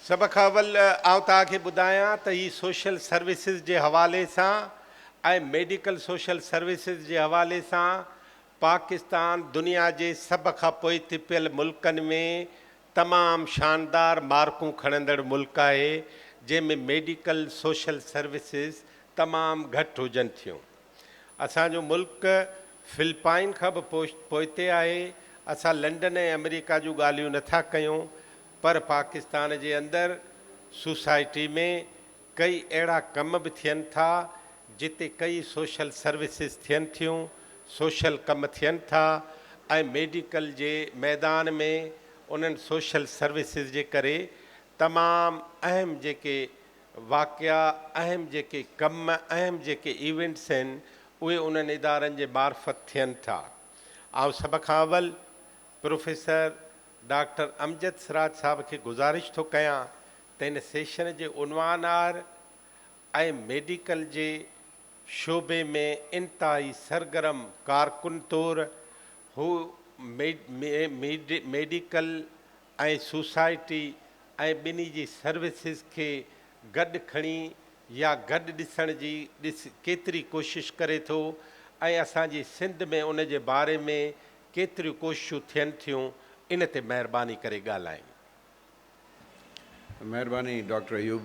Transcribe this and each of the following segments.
سڀ کان اول آئون توهان کي ٻڌايان ته هي سوشل سروسز جي حوالي سان ۽ ميڊيڪل سوشل سروسز جي حوالي سان پاڪستان دنيا جي سڀ کان پوئتي پيل ملڪن ۾ تمام شاندار مارڪون کڻندڙ ملڪ آهي جنهن ۾ ميڊيڪل سوشل سروسز تمام گهٽ هجن ٿيون. اسان جو ملڪ فلپائن کان به پوئتي آهي. اسان لنڊن ۽ آمريڪا جون ڳالهيون نٿا ڪيون پر پاڪستان جي اندر سوسائٽي ۾ ڪئي اهڙا ڪم به ٿين ٿا جتي ڪئي سوشل سروسز ٿين ٿيون، سوشل ڪم ٿين ٿا ۽ ميڊيڪل جي ميدان ۾ انهن سوشل سروسز جي ڪري تمام اهم جيڪي واقعا، اهم جيڪي ڪم، اهم جيڪي ايونٽس آهن اهي انهن ادارن جي معرفت ٿين ٿا. آئون سڀ کان اول پروفيسر ڊاڪٽر امجد سراج صاحب کي گذارش ٿو ڪيان ته هن سيشن جي عنوان آر ۽ ميڊيڪل جي شعبي ۾ انتهائي سرگرم ڪارڪن طور هو ميڊيڪل ۽ سوسائٽي ۽ ٻنهي جي سروسز کي گڏ کڻي يا گڏ ڏسڻ جي ڏس ڪيتري ڪوشش ڪري ٿو ۽ اسان جي سنڌ ۾ ان جي باري ۾ ڪيتريون ڪوششون ٿين ٿيون ان تي مهرباني ڪري ڳالهائين. مهرباني ڊاڪٽر ايوب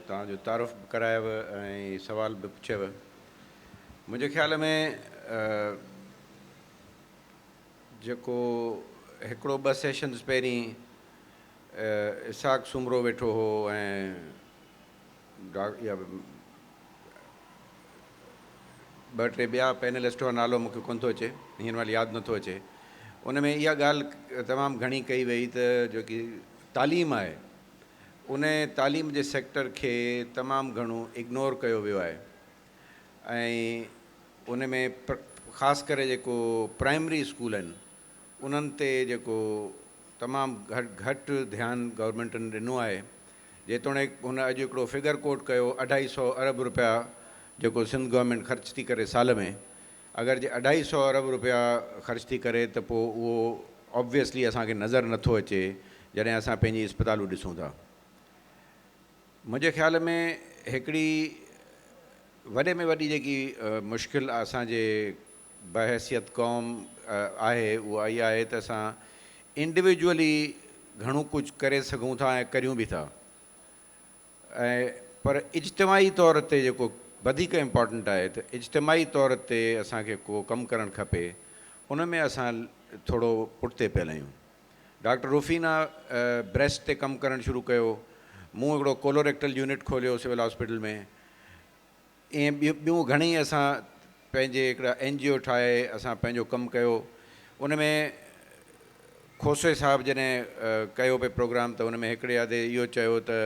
توهان جو تعارف به ڪرايو ۽ سوال به پڇيو. منهنجي خيال ۾ جيڪو هڪڙو ٻه سيشنز پهرين اسحاق سومرو ويٺو هو ۽ ٻه ٽي ٻيا پينلسٽ هئا نالو مون کي ڪونه ٿو اچي هينئر مهل ياد نٿو اچي ان ۾ اها ڳالهه تمام گهڻي ڪئي وئي ته جيڪي تعليم آهي ان تعليم جي سيڪٽر کي تمام گهڻو اگنور ڪيو ويو آهي ۽ ان ۾ خاص ڪري جيڪو پرائمري اسڪول آهن انهن تي جيڪو تمام گهٽ ڌيان گورنمينٽن ڏنو آهي جيتوڻيڪ هن اڄ هڪڙو فگر ڪوٽ ڪيو اڍائي سئو ارب روپيا جيڪو سنڌ گورنمينٽ خرچ ٿي ڪري سال ۾ اگر جي اڍائي سئو ارب روپيا خرچ ٿي ڪري ته پوء اهو آبويسلي اسان کي نظر نٿو اچي جڏهن اسان پنهنجي اسپتالون ڏسون ٿا. منهنجي خيال ۾ هڪڙي وڏي ۾ وڏي جيڪي مشڪل اسان جي بحيثيت قوم آهي اها اها آهي ته اسان انڊيويجوئلي گهڻو ڪجهه ڪري سگهون ٿا ۽ ڪريون به ٿا ۽ پر اجتماعي طور تي جيڪو وڌيڪ امپارٽنٽ آهي ته اجتماعي طور تي اسان کي ڪو ڪم ڪرڻ کپي ان ۾ اسان ٿورو پٺتي پيل آهيون. ڊاڪٽر روفينا بريسٽ تي ڪم ڪرڻ شروع ڪيو مون هڪڙو ڪولوريڪٽل يونٽ کوليو سول هاسپيٽل ۾ ائين ٻيون گهڻيئي اسان پنهنجي هڪڙا اين جي او ٺاهي اسان پنهنجو ڪم ڪيو ان ۾ کوسي صاحب جڏهن ڪيو پئي پروگرام ته ان ۾ هڪڙي ادي اهو چيو ته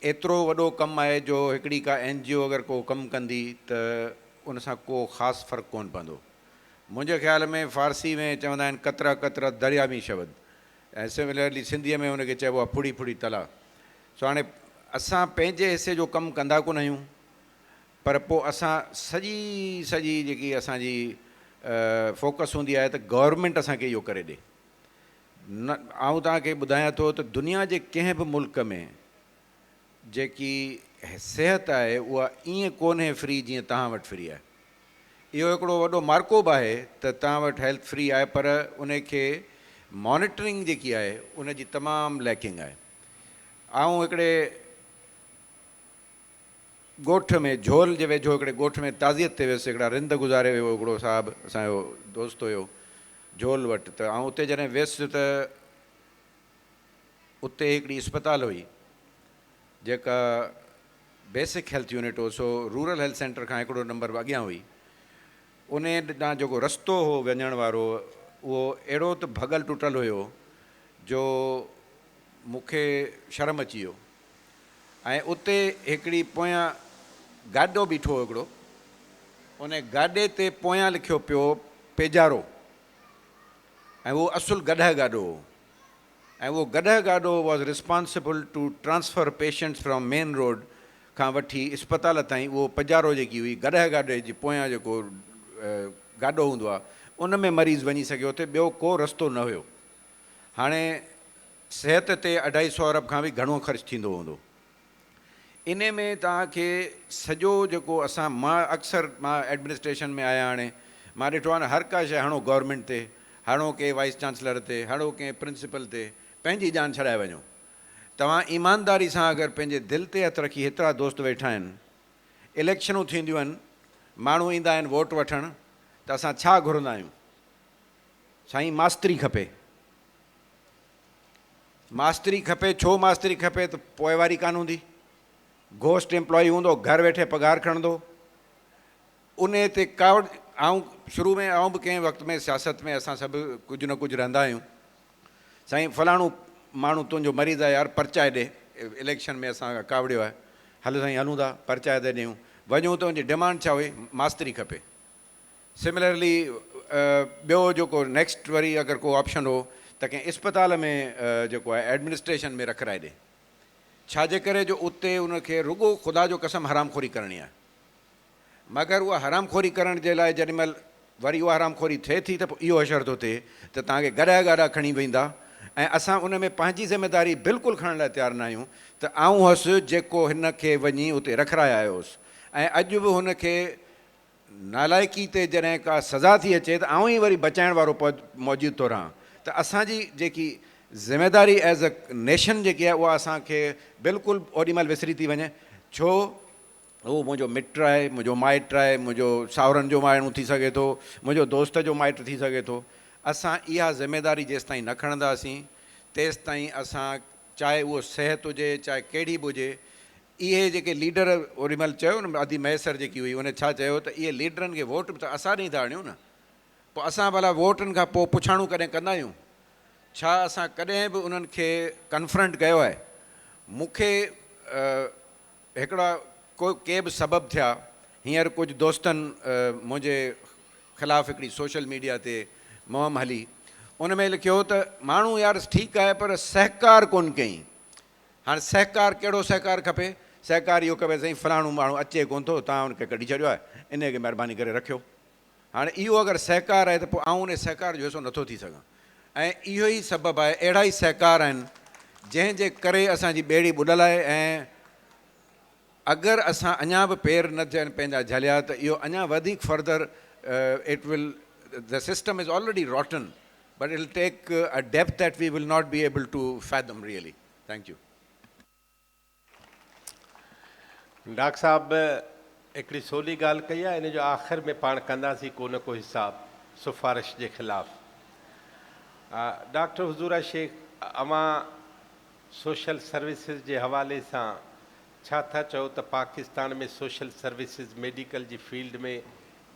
ايترو وڏو ڪم آهي جو هڪڙي ڪا اين جي او اگر ڪو ڪم ڪندي ته ان سان ڪو خاص فرق ڪونه پوندو منهنجي خيال ۾ فارسي ۾ چوندا آهن قطره قطره دريا مي شود ۽ سملرلي سنڌيء ۾ ان کي چئبو آهي ڦڙي ڦڙي تلاء سو هاڻي اسان پنهنجي حصي جو ڪم ڪندا ڪونه آهيون پر پوء اسان سڄي سڄي جيڪي اسان جي فوڪس هوندي آهي ته گورنمينٽ اسان کي اهو ڪري ڏي نه آئون توهان کي ٻڌايان ٿو ته دنيا جي ڪنهن به ملڪ ۾ جيڪي صحت آهي اها ائين ڪونهي فري جيئن توهان وٽ فري آهي. اهو هڪڙو وڏو مارڪو به آهي ته توهان وٽ هيلٿ فري آهي پر ان کي مانيٽرنگ جيڪي آهي ان جي تمام ليڪنگ آهي. آئون هڪڙي ڳوٺ ۾ جهول جي ويجهو هڪڙي ڳوٺ ۾ تعزيت تي ويس هڪڙا رند گذاري ويو هڪڙو صاحب اسان جو دوست هيو جهول وٽ ته آئون اتي جڏهن ويس ته اتي هڪڙي اسپتال هئي جيڪا بيسڪ هيلٿ يونٽ هو سو رورل هيلٿ سينٽر کان هڪڙو نمبر به اڳيان هئي. انهي ڏانهن جيڪو رستو هو وڃڻ وارو اهو اهڙو ته ڀڳل ٽٽل هيو جو مون کي شرم اچي ويو ۽ اتي هڪڙي پويان گاڏو بيٺو هو هڪڙو انهي گاڏي تي پويان لکيو پيو پيجارو ۽ اهو اصل گڏهه گاڏو هو. ۽ اهو گڏهه گاڏو was responsible to transfer patients from main road کان وٺي اسپتال تائين اهو پجارو جيڪي هئي گڏهه گاڏي جي پويان جيڪو گاڏو هوندو آهي ان ۾ مريض وڃي سگهيو ٿي ٻيو ڪو رستو نه هيو هاڻي صحت تي اڍائي سئو ارب کان به گهڻو خرچ ٿيندو هوندو. انهي ۾ توهان کي سڄو جيڪو اسان مان اڪثر مان ايڊمنسٽريشن ۾ آهيان هاڻي مان ڏٺو آهي نه هر ڪا شيء هڻو گورنمينٽ تي هڻو ڪنهن وائيس چانسلر تي هڻو ڪنهن پرنسپل تي پنهنجي جان ڇڏائي وڃو توهان ايمانداري سان اگر پنهنجي دل تي هٿ رکي هيترا دوست ويٺا آهن اليڪشنون ٿينديون آهن ماڻهو ايندا آهن ووٽ وٺڻ ته اسان ڇا گهرندا آهيون سائين ماستري کپي ماستري کپي ڇو ماستري کپي ته پوئواري ڪانه هوندي گهوسٽ ايمپلائي هوندو گهر ويٺي پگهار کڻندو انهي تي ڪاوڙ آئون شروع ۾ آئون به ڪنهن وقت ۾ سياست ۾ اسان سڀ ڪجهه نه ڪجهه رهندا آهيون سائين فلاڻو ماڻهو تنهنجو مريض آهي يار پرچائي ڏي اليڪشن ۾ اسان کان ڪاوڙيو آهي هل سائين هلون ٿا پرچائي ٿا ڏيون وڃون ته ان جي ڊمانڊ ڇا هئي ماستري کپي سملرلي ٻيو جيڪو نيڪسٽ وري اگر ڪو آپشن هو ته ڪنهن اسپتال ۾ جيڪو آهي ايڊمنسٽريشن ۾ رکرائي ڏي ڇا جي ڪري جو اتي ان کي رڳو خدا جو قسم حرام خوري ڪرڻي آهي مگر اها حرام خوري ڪرڻ جي لاء جيڏي مهل وري اها حرام خوري ٿئي ٿي ته پوء اهو حشر ٿو ٿئي ته توهان کي گڏهه گاڏا کڻي ويندا ۽ اسان ان ۾ پنهنجي ذميداري بلڪل کڻڻ لاء تيار نه آهيون ته آئون هوس جيڪو هن کي وڃي اتي رکرائي آيو هوس ۽ اڄ به هن کي نالائقي تي جڏهن ڪا سزا ٿي اچي ته آئون ئي وري بچائڻ وارو موجود ٿو رهان ته اسان جي جيڪي ذميداري ايز اي نيشن جيڪي آهي اها اسان کي بلڪل اوڏي مهل وسري ٿي وڃي ڇو هو منهنجو مٽ آهي منهنجو مائٽ آهي منهنجو ساهرن جو ماڻهو ٿي سگهي ٿو منهنجو دوست جو مائٽ ٿي سگهي ٿو اسان اها ذميداري جيستائين نه کڻنداسين تيستائين اسان چاهي اهو صحت هجي چاهي ڪهڙي به هجي اهي جيڪي ليڊر اوڏي مهل چيو نه ادي مهيسر جيڪي هئي ان ڇا چيو ته اهي ليڊرن کي ووٽ به ته اسان ڏئي ٿا آڻيون نه پوء اسان ڀلا ووٽن کان پوء پڇاڻو ڪڏهن ڪندا آهيون ڇا اسان ڪڏهن به انهن کي ڪنفرنٽ ڪيو آهي مون کي هڪڙا ڪو ڪي به سبب ٿيا هينئر ڪجهه دوستن منهنجي خلاف هڪڙي سوشل ميڊيا تي مهم هلي ان ۾ لکيو ته ماڻهو يار ٺيڪ آهي پر سهڪار ڪونه ڪيائين هاڻ سهڪار ڪهڙو سهڪار کپي؟ سهڪار اهو کپي سائين فلاڻو ماڻهو اچي ڪونه ٿو توهان ان کي ڪڍي ڇڏيو آهي انهي کي مهرباني ڪري رکيو. هاڻ اهو اگر سهڪار آهي ته پوء آئون انهي سهڪار جو حصو نٿو ٿي سگهان ۽ اهو ئي سبب آهي اهڙا ئي سهڪار آهن جنهن جي ڪري اسان جي ٻيڙي ٻڏل آهي ۽ اگر اسان اڃا به پير نه پنهنجا جهليا ته اهو اڃا وڌيڪ further it will the system is already rotten But it will take a depth that we will not be able to fathom really. Thank you. Doctor صاحب هڪڙي سولي ڳالهه ڪئي آهي ان جو آخر ۾ پاڻ ڪنداسين ڪو نه ڪو حساب سفارش جي خلاف. ڊاڪٽر حضورا شيخ اوهان سوشل سروسز جي حوالي سان ڇا ٿا چئو ته پاڪستان ۾ سوشل سروسز ميڊيڪل جي فيلڊ ۾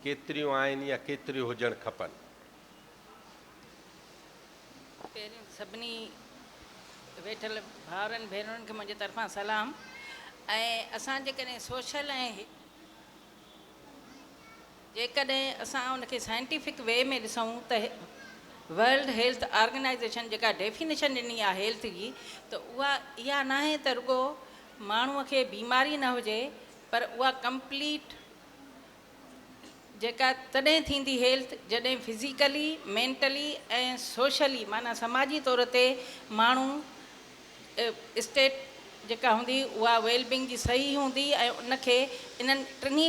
ڪيتريون آهن يا ڪيتريون هجڻ کپن؟ پهريون ته سڀني ويٺل ڀائرن ڀينرن کي منهنجي طرفان سلام ۽ اسان جيڪڏهن سوشل ۽ جيڪڏهن اسان ان کي سائنٽيفڪ وي ۾ ڏسون ته ورلڊ هيلٿ آرگنائيزيشن جيڪا ڊيفينيشن ڏني آهي هيلٿ جي ته اها اها ناهي ته رڳو ماڻهو کي بيماري نه هجي پر اها ڪمپليٽ جيڪا تڏهن ٿيندي هيلٿ جڏهن فزيڪلي، مينٽلي ۽ سوشلي معنيٰ سماجي طور تي ماڻهو اسٽيٽ جيڪا هوندي اها ويل بينگ جي صحيح هوندي ۽ ان کي انهن ٽنهي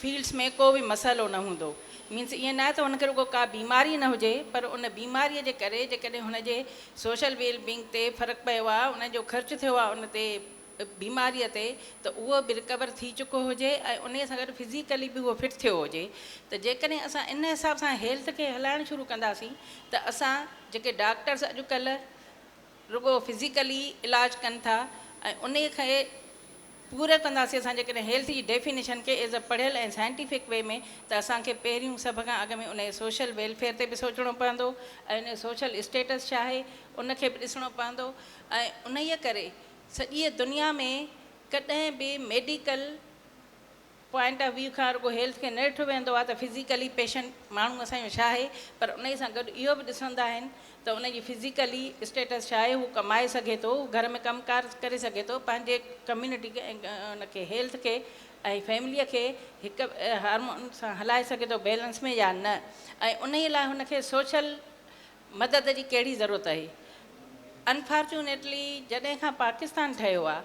فيلڊس ۾ ڪو به مسئلو نه هوندو مينس ائين ناهي ته هن کي رڳو ڪا بيماري نه هجي پر ان بيماري جي ڪري جيڪڏهن هن جي سوشل ويل بينگ تي فرق پيو آهي ان جو خرچ ٿيو آهي ان تي بيماريء تي ته اهو به رڪور ٿي چڪو هجي ۽ انهيء سان گڏ فزيڪلي به اهو فٽ ٿيو هجي ته جيڪڏهن اسان ان حساب سان هيلٿ کي هلائڻ شروع ڪنداسين ته اسان جيڪي ڊاڪٽرس اڄڪلهه رڳو فزيڪلي علاج ڪن ٿا ۽ انهيء کي پورو ڪنداسين اسان جيڪڏهن هيلٿ جي ڊيفينيشن کي ايز اي پڙهيل ۽ سائنٽيفڪ وي ۾ ته اسان کي پهريون سڀ کان اڳ ۾ انهيء سوشل ويلفيئر تي به سوچڻو پوندو ۽ انهيء سوشل اسٽيٽس ڇا آهي ان کي به ڏسڻو پوندو ۽ انهيء ڪري سڄيء دنيا ۾ ڪڏهن به ميڊيڪل پوائنٽ آف ويو کان رڳو هيلٿ کي نه ڏٺو ويندو آهي ته فزيڪلي پيشنٽ ماڻهو اسان جو ڇا آهي پر انهي سان گڏ اهو به ڏسندا آهن ته ان جي فزيڪلي اسٽيٽس ڇا آهي هو ڪمائي سگهي ٿو هو گهر ۾ ڪم ڪار ڪري سگهي ٿو پنهنجي ڪميونٽي کي ۽ ان کي هيلٿ کي ۽ فيمليء کي هڪ هارمون سان هلائي سگهي ٿو بيلنس ۾ يا نه ۽ انهي لاء هن کي سوشل مدد جي ڪهڙي ضرورت آهي. انفارچونيٽلي جڏهن کان پاڪستان ٺهيو آهي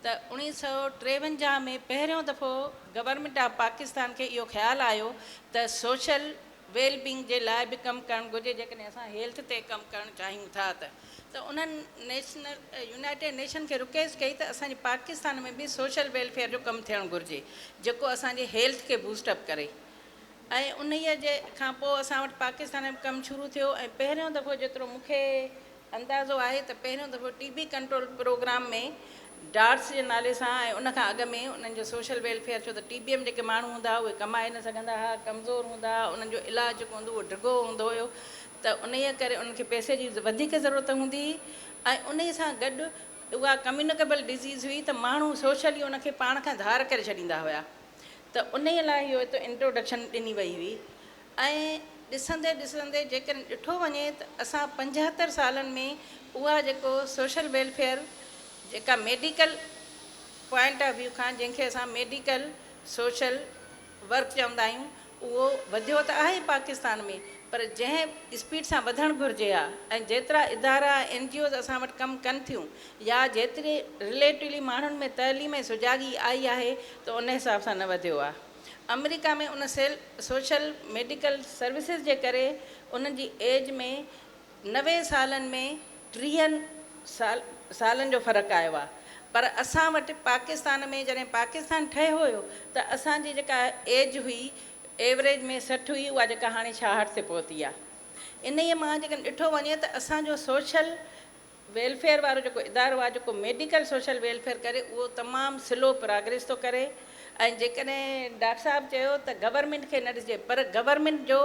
ته 1953 ۾ پهريون دفعو گورنمينٽ آف پاڪستان کي اهو خيال آيو ته سوشل ويل بينگ جي لاءِ به ڪم ڪرڻ گهرجي، جيڪڏهن اسان هيلٿ تي ڪم ڪرڻ چاهيون ٿا ته. ته انهن نيشنل يونائيٽيڊ نيشن کي رڪويسٽ ڪئي ته اسان جي پاڪستان ۾ به سوشل ويلفيئر جو ڪم ٿيڻ گهرجي، جيڪو اسان جي هيلٿ کي بوسٽ اپ ڪري. ۽ انهيء جي کان پوءِ اسان وٽ پاڪستان ۾ ڪم شروع ٿيو ۽ پهريون دفعو جيترو مون کي اندازو آهي ته پهريون دفعو ٽي بي ڪنٽرول پروگرام ۾ ڊاٽس جي نالي سان، ۽ ان کان اڳ ۾ انهن جو سوشل ويلفيئر، ڇو ته ٽي بي ۾ جيڪي ماڻهو هوندا هئا اهي ڪمائي نه سگهندا هئا، ڪمزور هوندا هئا، انهن جو علاج جيڪو هوندو اهو ڊگهو هوندو هيو، ته انهيءَ ڪري انهن کي پئسي جي وڌيڪ ضرورت هوندي هئي. ۽ انهيءَ سان گڏ اها ڪميونيڪيبل ڊزيز هئي ته ماڻهو سوشلي ان کي پاڻ کان ڌار ڪري ڇڏيندا هئا، ته انهيءَ لاءِ اهو هتي انٽروڊڪشن ڏني وئي هئي. ۽ ڏسندي ڏسندي جيڪڏهن ڏٺو وڃي ته اسان 75 سالن ۾ اها جيڪو سوشل ويلفيئر جيڪا ميڊيڪل پوائنٽ آف ويو کان، جنهن کي اسان ميڊيڪل سوشل ورڪ چوندا آهيون، اهو وڌيو ته آهي پاڪستان ۾، پر جنهن اسپيڊ سان وڌڻ گهرجي ها ۽ جيترا ادارا اين جي اوز اسان وٽ ڪم ڪن ٿيون يا جيتري رليٽولي ماڻهن ۾ تعليم ۽ سجاڳي آئي آهي، ته ان حساب سان نه وڌيو آهي. آمريڪا ۾ ان سيل سوشل ميڊيڪل سروسز جي ڪري انهن جي ايج ۾ 90 سالن ۾ 30 سالن جو فرق آيو آهي، پر اسان وٽ پاڪستان ۾ جڏهن پاڪستان ٺهيو هيو ته اسان جي جيڪا ايج هئي ايوريج ۾ 60 هئي، اها جيڪا هاڻي 66 تي پهتي آهي. ان ئي مان جيڪڏهن ڏٺو وڃي ته اسان جو سوشل ويلفيئر وارو جيڪو ادارو آهي، جيڪو ميڊيڪل سوشل ويلفيئر ڪري، اهو تمام سلو پراگريس ٿو ڪري. ۽ جيڪڏهن ڊاڪٽر صاحب چيو ته گورنمينٽ کي نه ڏسجي، پر گورنمينٽ جو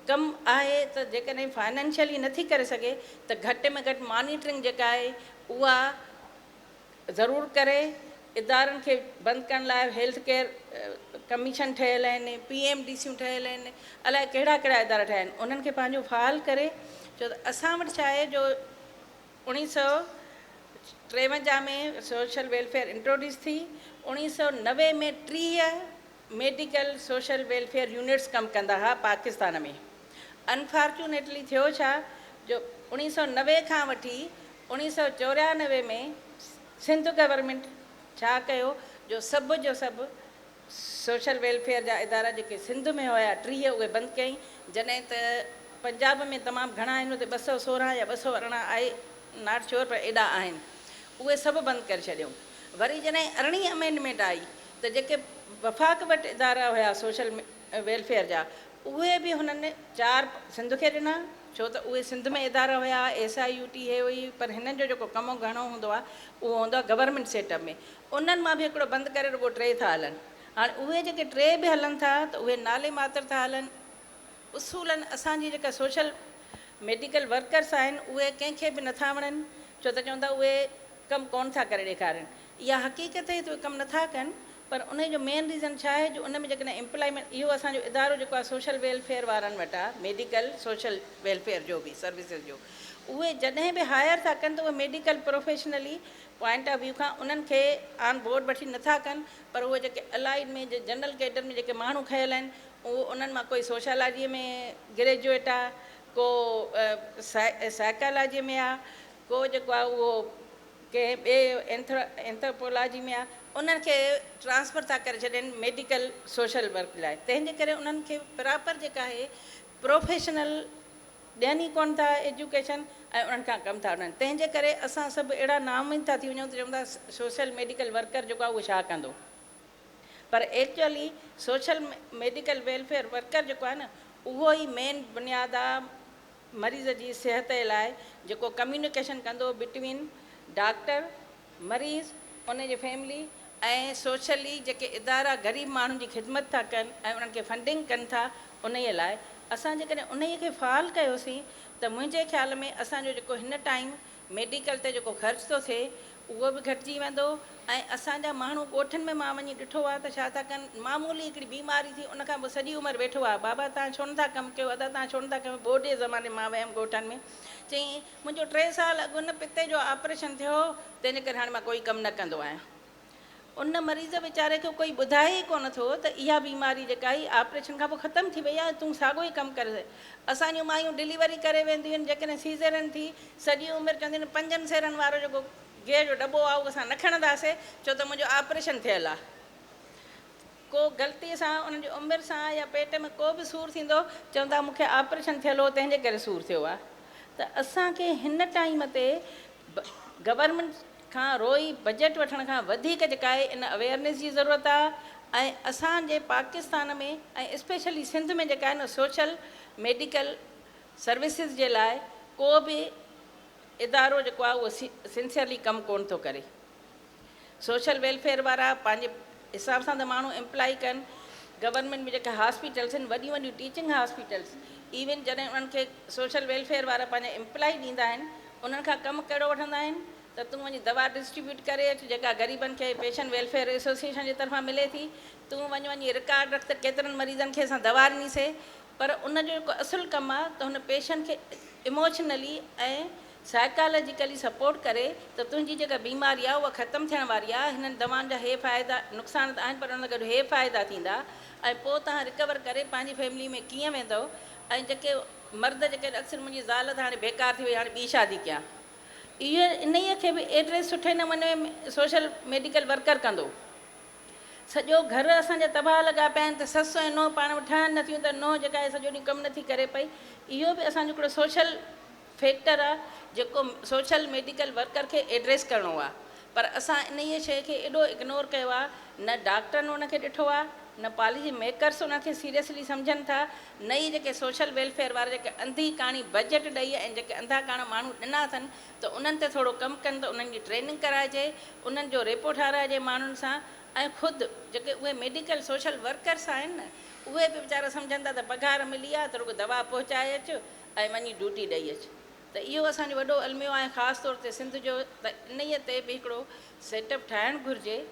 ڪم آهي ته جيڪڏهن فائنانشلي نٿي ڪري سگهي ته گهٽ ۾ گهٽ مانيٽرنگ جيڪا آهي اها ضرور ڪري. ادارن کي بند ڪرڻ لاءِ هيلٿ ڪيئر ڪميشن ٺهيل آهن، پي ايم ڊي سيون ٺهيل آهن، الائي ڪهڙا ڪهڙا ادارا ٺهيا آهن، انهن کي پنهنجو فعال ڪري. ڇو ته اسان وٽ ڇا آهي جو 1953 ۾ سوشل ويلفيئر انٽروڊيوس ٿي، 1990 ۾ 30 ميڊيڪل سوشل ويلفيئر يونٽس ڪم ڪندا هئا پاڪستان ۾. انفارچونيٽلي ٿيو ڇا جو 1990 کان وٺي 1994 ۾ سنڌ گورنمينٽ ڇا ڪيو جو سڀ جو سڀ سوشل ويلفيئر جا ادارا جيڪي سنڌ ۾ هئا 30، اهي بند ڪيئين، جڏهن ته پنجاب ۾ تمام گهڻا آهن، اتي 216 يا 218، I not sure, پر ايڏا آهن، اهي سڀ بند ڪري ڇڏيئون. وري جڏهن 18 امينڊمينٽ آئي ته جيڪي وفاق وٽ ادارا هئا سوشل ويلفيئر جا، اهي به هنن 4 سنڌ کي ڏنا، ڇو ته اهي سنڌ ۾ ادارا هئا، ايس I U ٽي هي هئي، پر هنن جو جيڪو ڪم گهڻو هوندو آهي اهو هوندو آهي گورنمينٽ سيٽ اپ ۾. انهن مان به هڪڙو بند ڪري رڳو 3 ٿا هلن. هاڻي اهي جيڪي 3 به هلن ٿا ته اهي نالي ماتر ٿا هلن. اصولن اسان جي جيڪا سوشل ميڊيڪل ورڪرس آهن اهي ڪنهن کي به نٿا وڻن، ڇو ته چون ٿا اهي ڪم ڪونه ٿا ڪري ڏيکارن. اها حقيقت آهي ته اهي ڪم نٿا ڪن، پر ان جو مين ريزن ڇا آهي جو ان ۾ جيڪڏهن ايمپلائمينٽ، اهو اسان جو ادارو جيڪو آهي سوشل ويلفيئر وارن وٽ آهي، ميڊيڪل سوشل ويلفيئر جو به سروسز جو، اهي جڏهن به هائر ٿا ڪن ته اهي medical professionally point of view کان انهن کي آن بورڊ وٺي نٿا ڪن، پر اهي جيڪي الائيڊ ۾ جنرل ڪيڊر ۾ جيڪي ماڻهو کنيل آهن، اهو انهن مان ڪوئي سوشالاجيءَ ۾ گريجوئيٽ آهي، ڪو سائيڪالاجيءَ ۾ آهي، ڪو جيڪو آهي اهو ڪنهن ٻئي اينٿروپولاجي ۾ آهي، انهن کي ٽرانسفر ٿا ڪري ڇڏين ميڊيڪل سوشل ورڪ لاءِ. تنهن جي ڪري انهن کي پراپر جيڪا آهي پروفيشنل ڏين ئي ڪونه ٿا ايجوڪيشن ۽ انهن کان ڪم ٿا وٺن. تنهن جي ڪري اسان سڀ اهڙا نااميد ٿا ٿي وڃون ته چون ٿا سوشل ميڊيڪل ورڪر جيڪو آهي اهو ڇا ڪندو، پر actually social medical welfare worker جيڪو آهي نه، اهو ئي مين بنياد آهي مريض جي صحت جي لاءِ، جيڪو ڪميونيڪيشن ڪندو بٽوين ڊاڪٽر، مريض، ان جي فيملي ۽ سوشلي جيڪي ادارا غريب ماڻهن جي خدمت ٿا ڪن ۽ انهن کي فنڊنگ ڪن ٿا. ان لاءِ اسان جيڪڏهن ان کي فعال ڪيوسين ته منهنجي خيال ۾ اسان جو جيڪو هن ٽائيم ميڊيڪل تي جيڪو خرچ ٿو ٿئي اهو به گهٽجي ويندو. ۽ اسان جا ماڻهو ڳوٺن ۾ مان وڃي ڏٺو آهي ته ڇا ٿا ڪن، معمولي هڪڙي بيماري ٿي، ان کان پوءِ سڄي عمر ويٺو آهي، بابا توهان ڇو نٿا ڪم ڪيو، ادا توهان ڇو نٿا ڪيو. ٻوڏ جي زماني مان ويم ڳوٺن ۾، چئين منهنجو 3 سال اڳ نه پتي جو آپريشن ٿيو هو، تنهن جي ڪري هاڻي مان ڪوئي ڪم نه ڪندو آهيان. ان مريض ويچاري کي ڪوئي ٻڌائي ئي ڪونه ٿو ته اها بيماري جيڪا آهي آپريشن کان پوء ختم ٿي وئي آهي تون ساڳيو ئي ڪم ڪري اسان جون مايون ڊليوري ڪري وينديون آهن جيڪڏهن سيزرين ٿي سڄي عمر چونديون آهن پنجن سيرن وارو جيڪو گيهه جو ڏٻو آهي اهو اسان نه کڻنداسي ڇو ته منهنجو آپريشن ٿيل آهي. ڪو غلطي سان انهن جي عمر سان يا پيٽ ۾ ڪو به سور ٿيندو چوندا مون کي آپريشن ٿيل هو تنهن جي ڪري سور ٿيو آهي ته اسان کي هن ٽائيم تي گورنمينٽ کان روئي بجيٽ وٺڻ کان وڌيڪ جيڪا آهي ان اويئرنيس جي ضرورت آهي ۽ اسان جي پاڪستان ۾ ۽ اسپيشلي سنڌ ۾ جيڪا آهي نه سوشل ميڊيڪل سروسز جي لاء ڪو به ادارو جيڪو آهي اهو سنسيئرلي ڪم ڪونه ٿو ڪري. سوشل ويلفيئر وارا پنهنجي حساب سان ته ماڻهو امپلائي ڪن، گورنمينٽ ۾ جيڪي هاسپيٽلس آهن وڏيون وڏيون ٽيچنگ هاسپيٽلس ايون جڏهن انهن کي سوشل ويلفيئر وارا پنهنجا امپلائي ڏيندا آهن انهن کان ڪم ڪهڙو وٺندا آهن ته تون وڃي دوا ڊسٽريبيوٽ ڪري اچ جيڪا غريبن کي پيشنٽ ويلفيئر ايسوسيئيشن جي طرفان ملي ٿي تون وڃ وڃي رڪارڊ رک ته ڪيترن مريضن کي اسان دوا ڏني سي پر ان جو جيڪو اصل ڪم آ ته هن پيشنٽ کي ايموشنلي ۽ سائيڪالاجيڪلي سپورٽ ڪري ته تنهنجي جيڪا بيماري آ اها ختم ٿيڻ واري آ هنن دوائن جا هي فائدا نقصان ته آهن پر ان سان گڏ هي فائدا ٿيندا ۽ پوء توهان رڪور ڪري پنهنجي فيملي ۾ ڪيئن ويندؤ ۽ جيڪي مرد جيڪي اڪثر منهنجي زال ته هاڻي بيڪار ٿي وئي هاڻي ٻي شادي ڪيان اهي انهيء کي به ايڊريس سٺي نموني سوشل ميڊيڪل ورڪر ڪندو. سڄو گهر اسان جا تباهه لڳا پيا آهن ته سس ۽ نونهن پاڻ ۾ ٺهن نٿيون ته نونهن جيڪا آهي سڄو ڏينهن ڪم نٿي ڪري پئي اهو به اسان جو هڪڙو سوشل فيڪٽر آهي جيڪو سوشل ميڊيڪل ورڪر کي ايڊريس ڪرڻو آهي پر اسان انهيء شيء کي ايڏو اگنور ڪيو آهي نه ڊاڪٽرن ان کي ڏٺو آهي نه پاليسي ميڪرس ان کي سيريسلي سمجهن ٿا نه ئي جيڪي سوشل ويلفيئر وارا جيڪي انڌي ڪاڻي بجيٽ ڏئي ۽ جيڪي انڌا ڪاڻا ماڻهو ڏنا اٿن ته انهن تي ٿورو ڪم ڪن ته انهن جي ٽريننگ ڪرائجي، انهن جو ريپو ٺاهرائجي ماڻهن سان ۽ خود جيڪي اهي ميڊيڪل سوشل ورڪرس آهن نه اهي به ويچارا سمجهن ٿا ته پگهار ملي آهي ته رڳو دوا پهچائي اچ ۽ وڃي ڊيوٽي ڏئي اچ ته اهو اسان جو وڏو الميو آهي خاص طور تي سنڌ جو ته انهيء تي به هڪڙو سيٽ اپ ٺاهڻ گهرجي.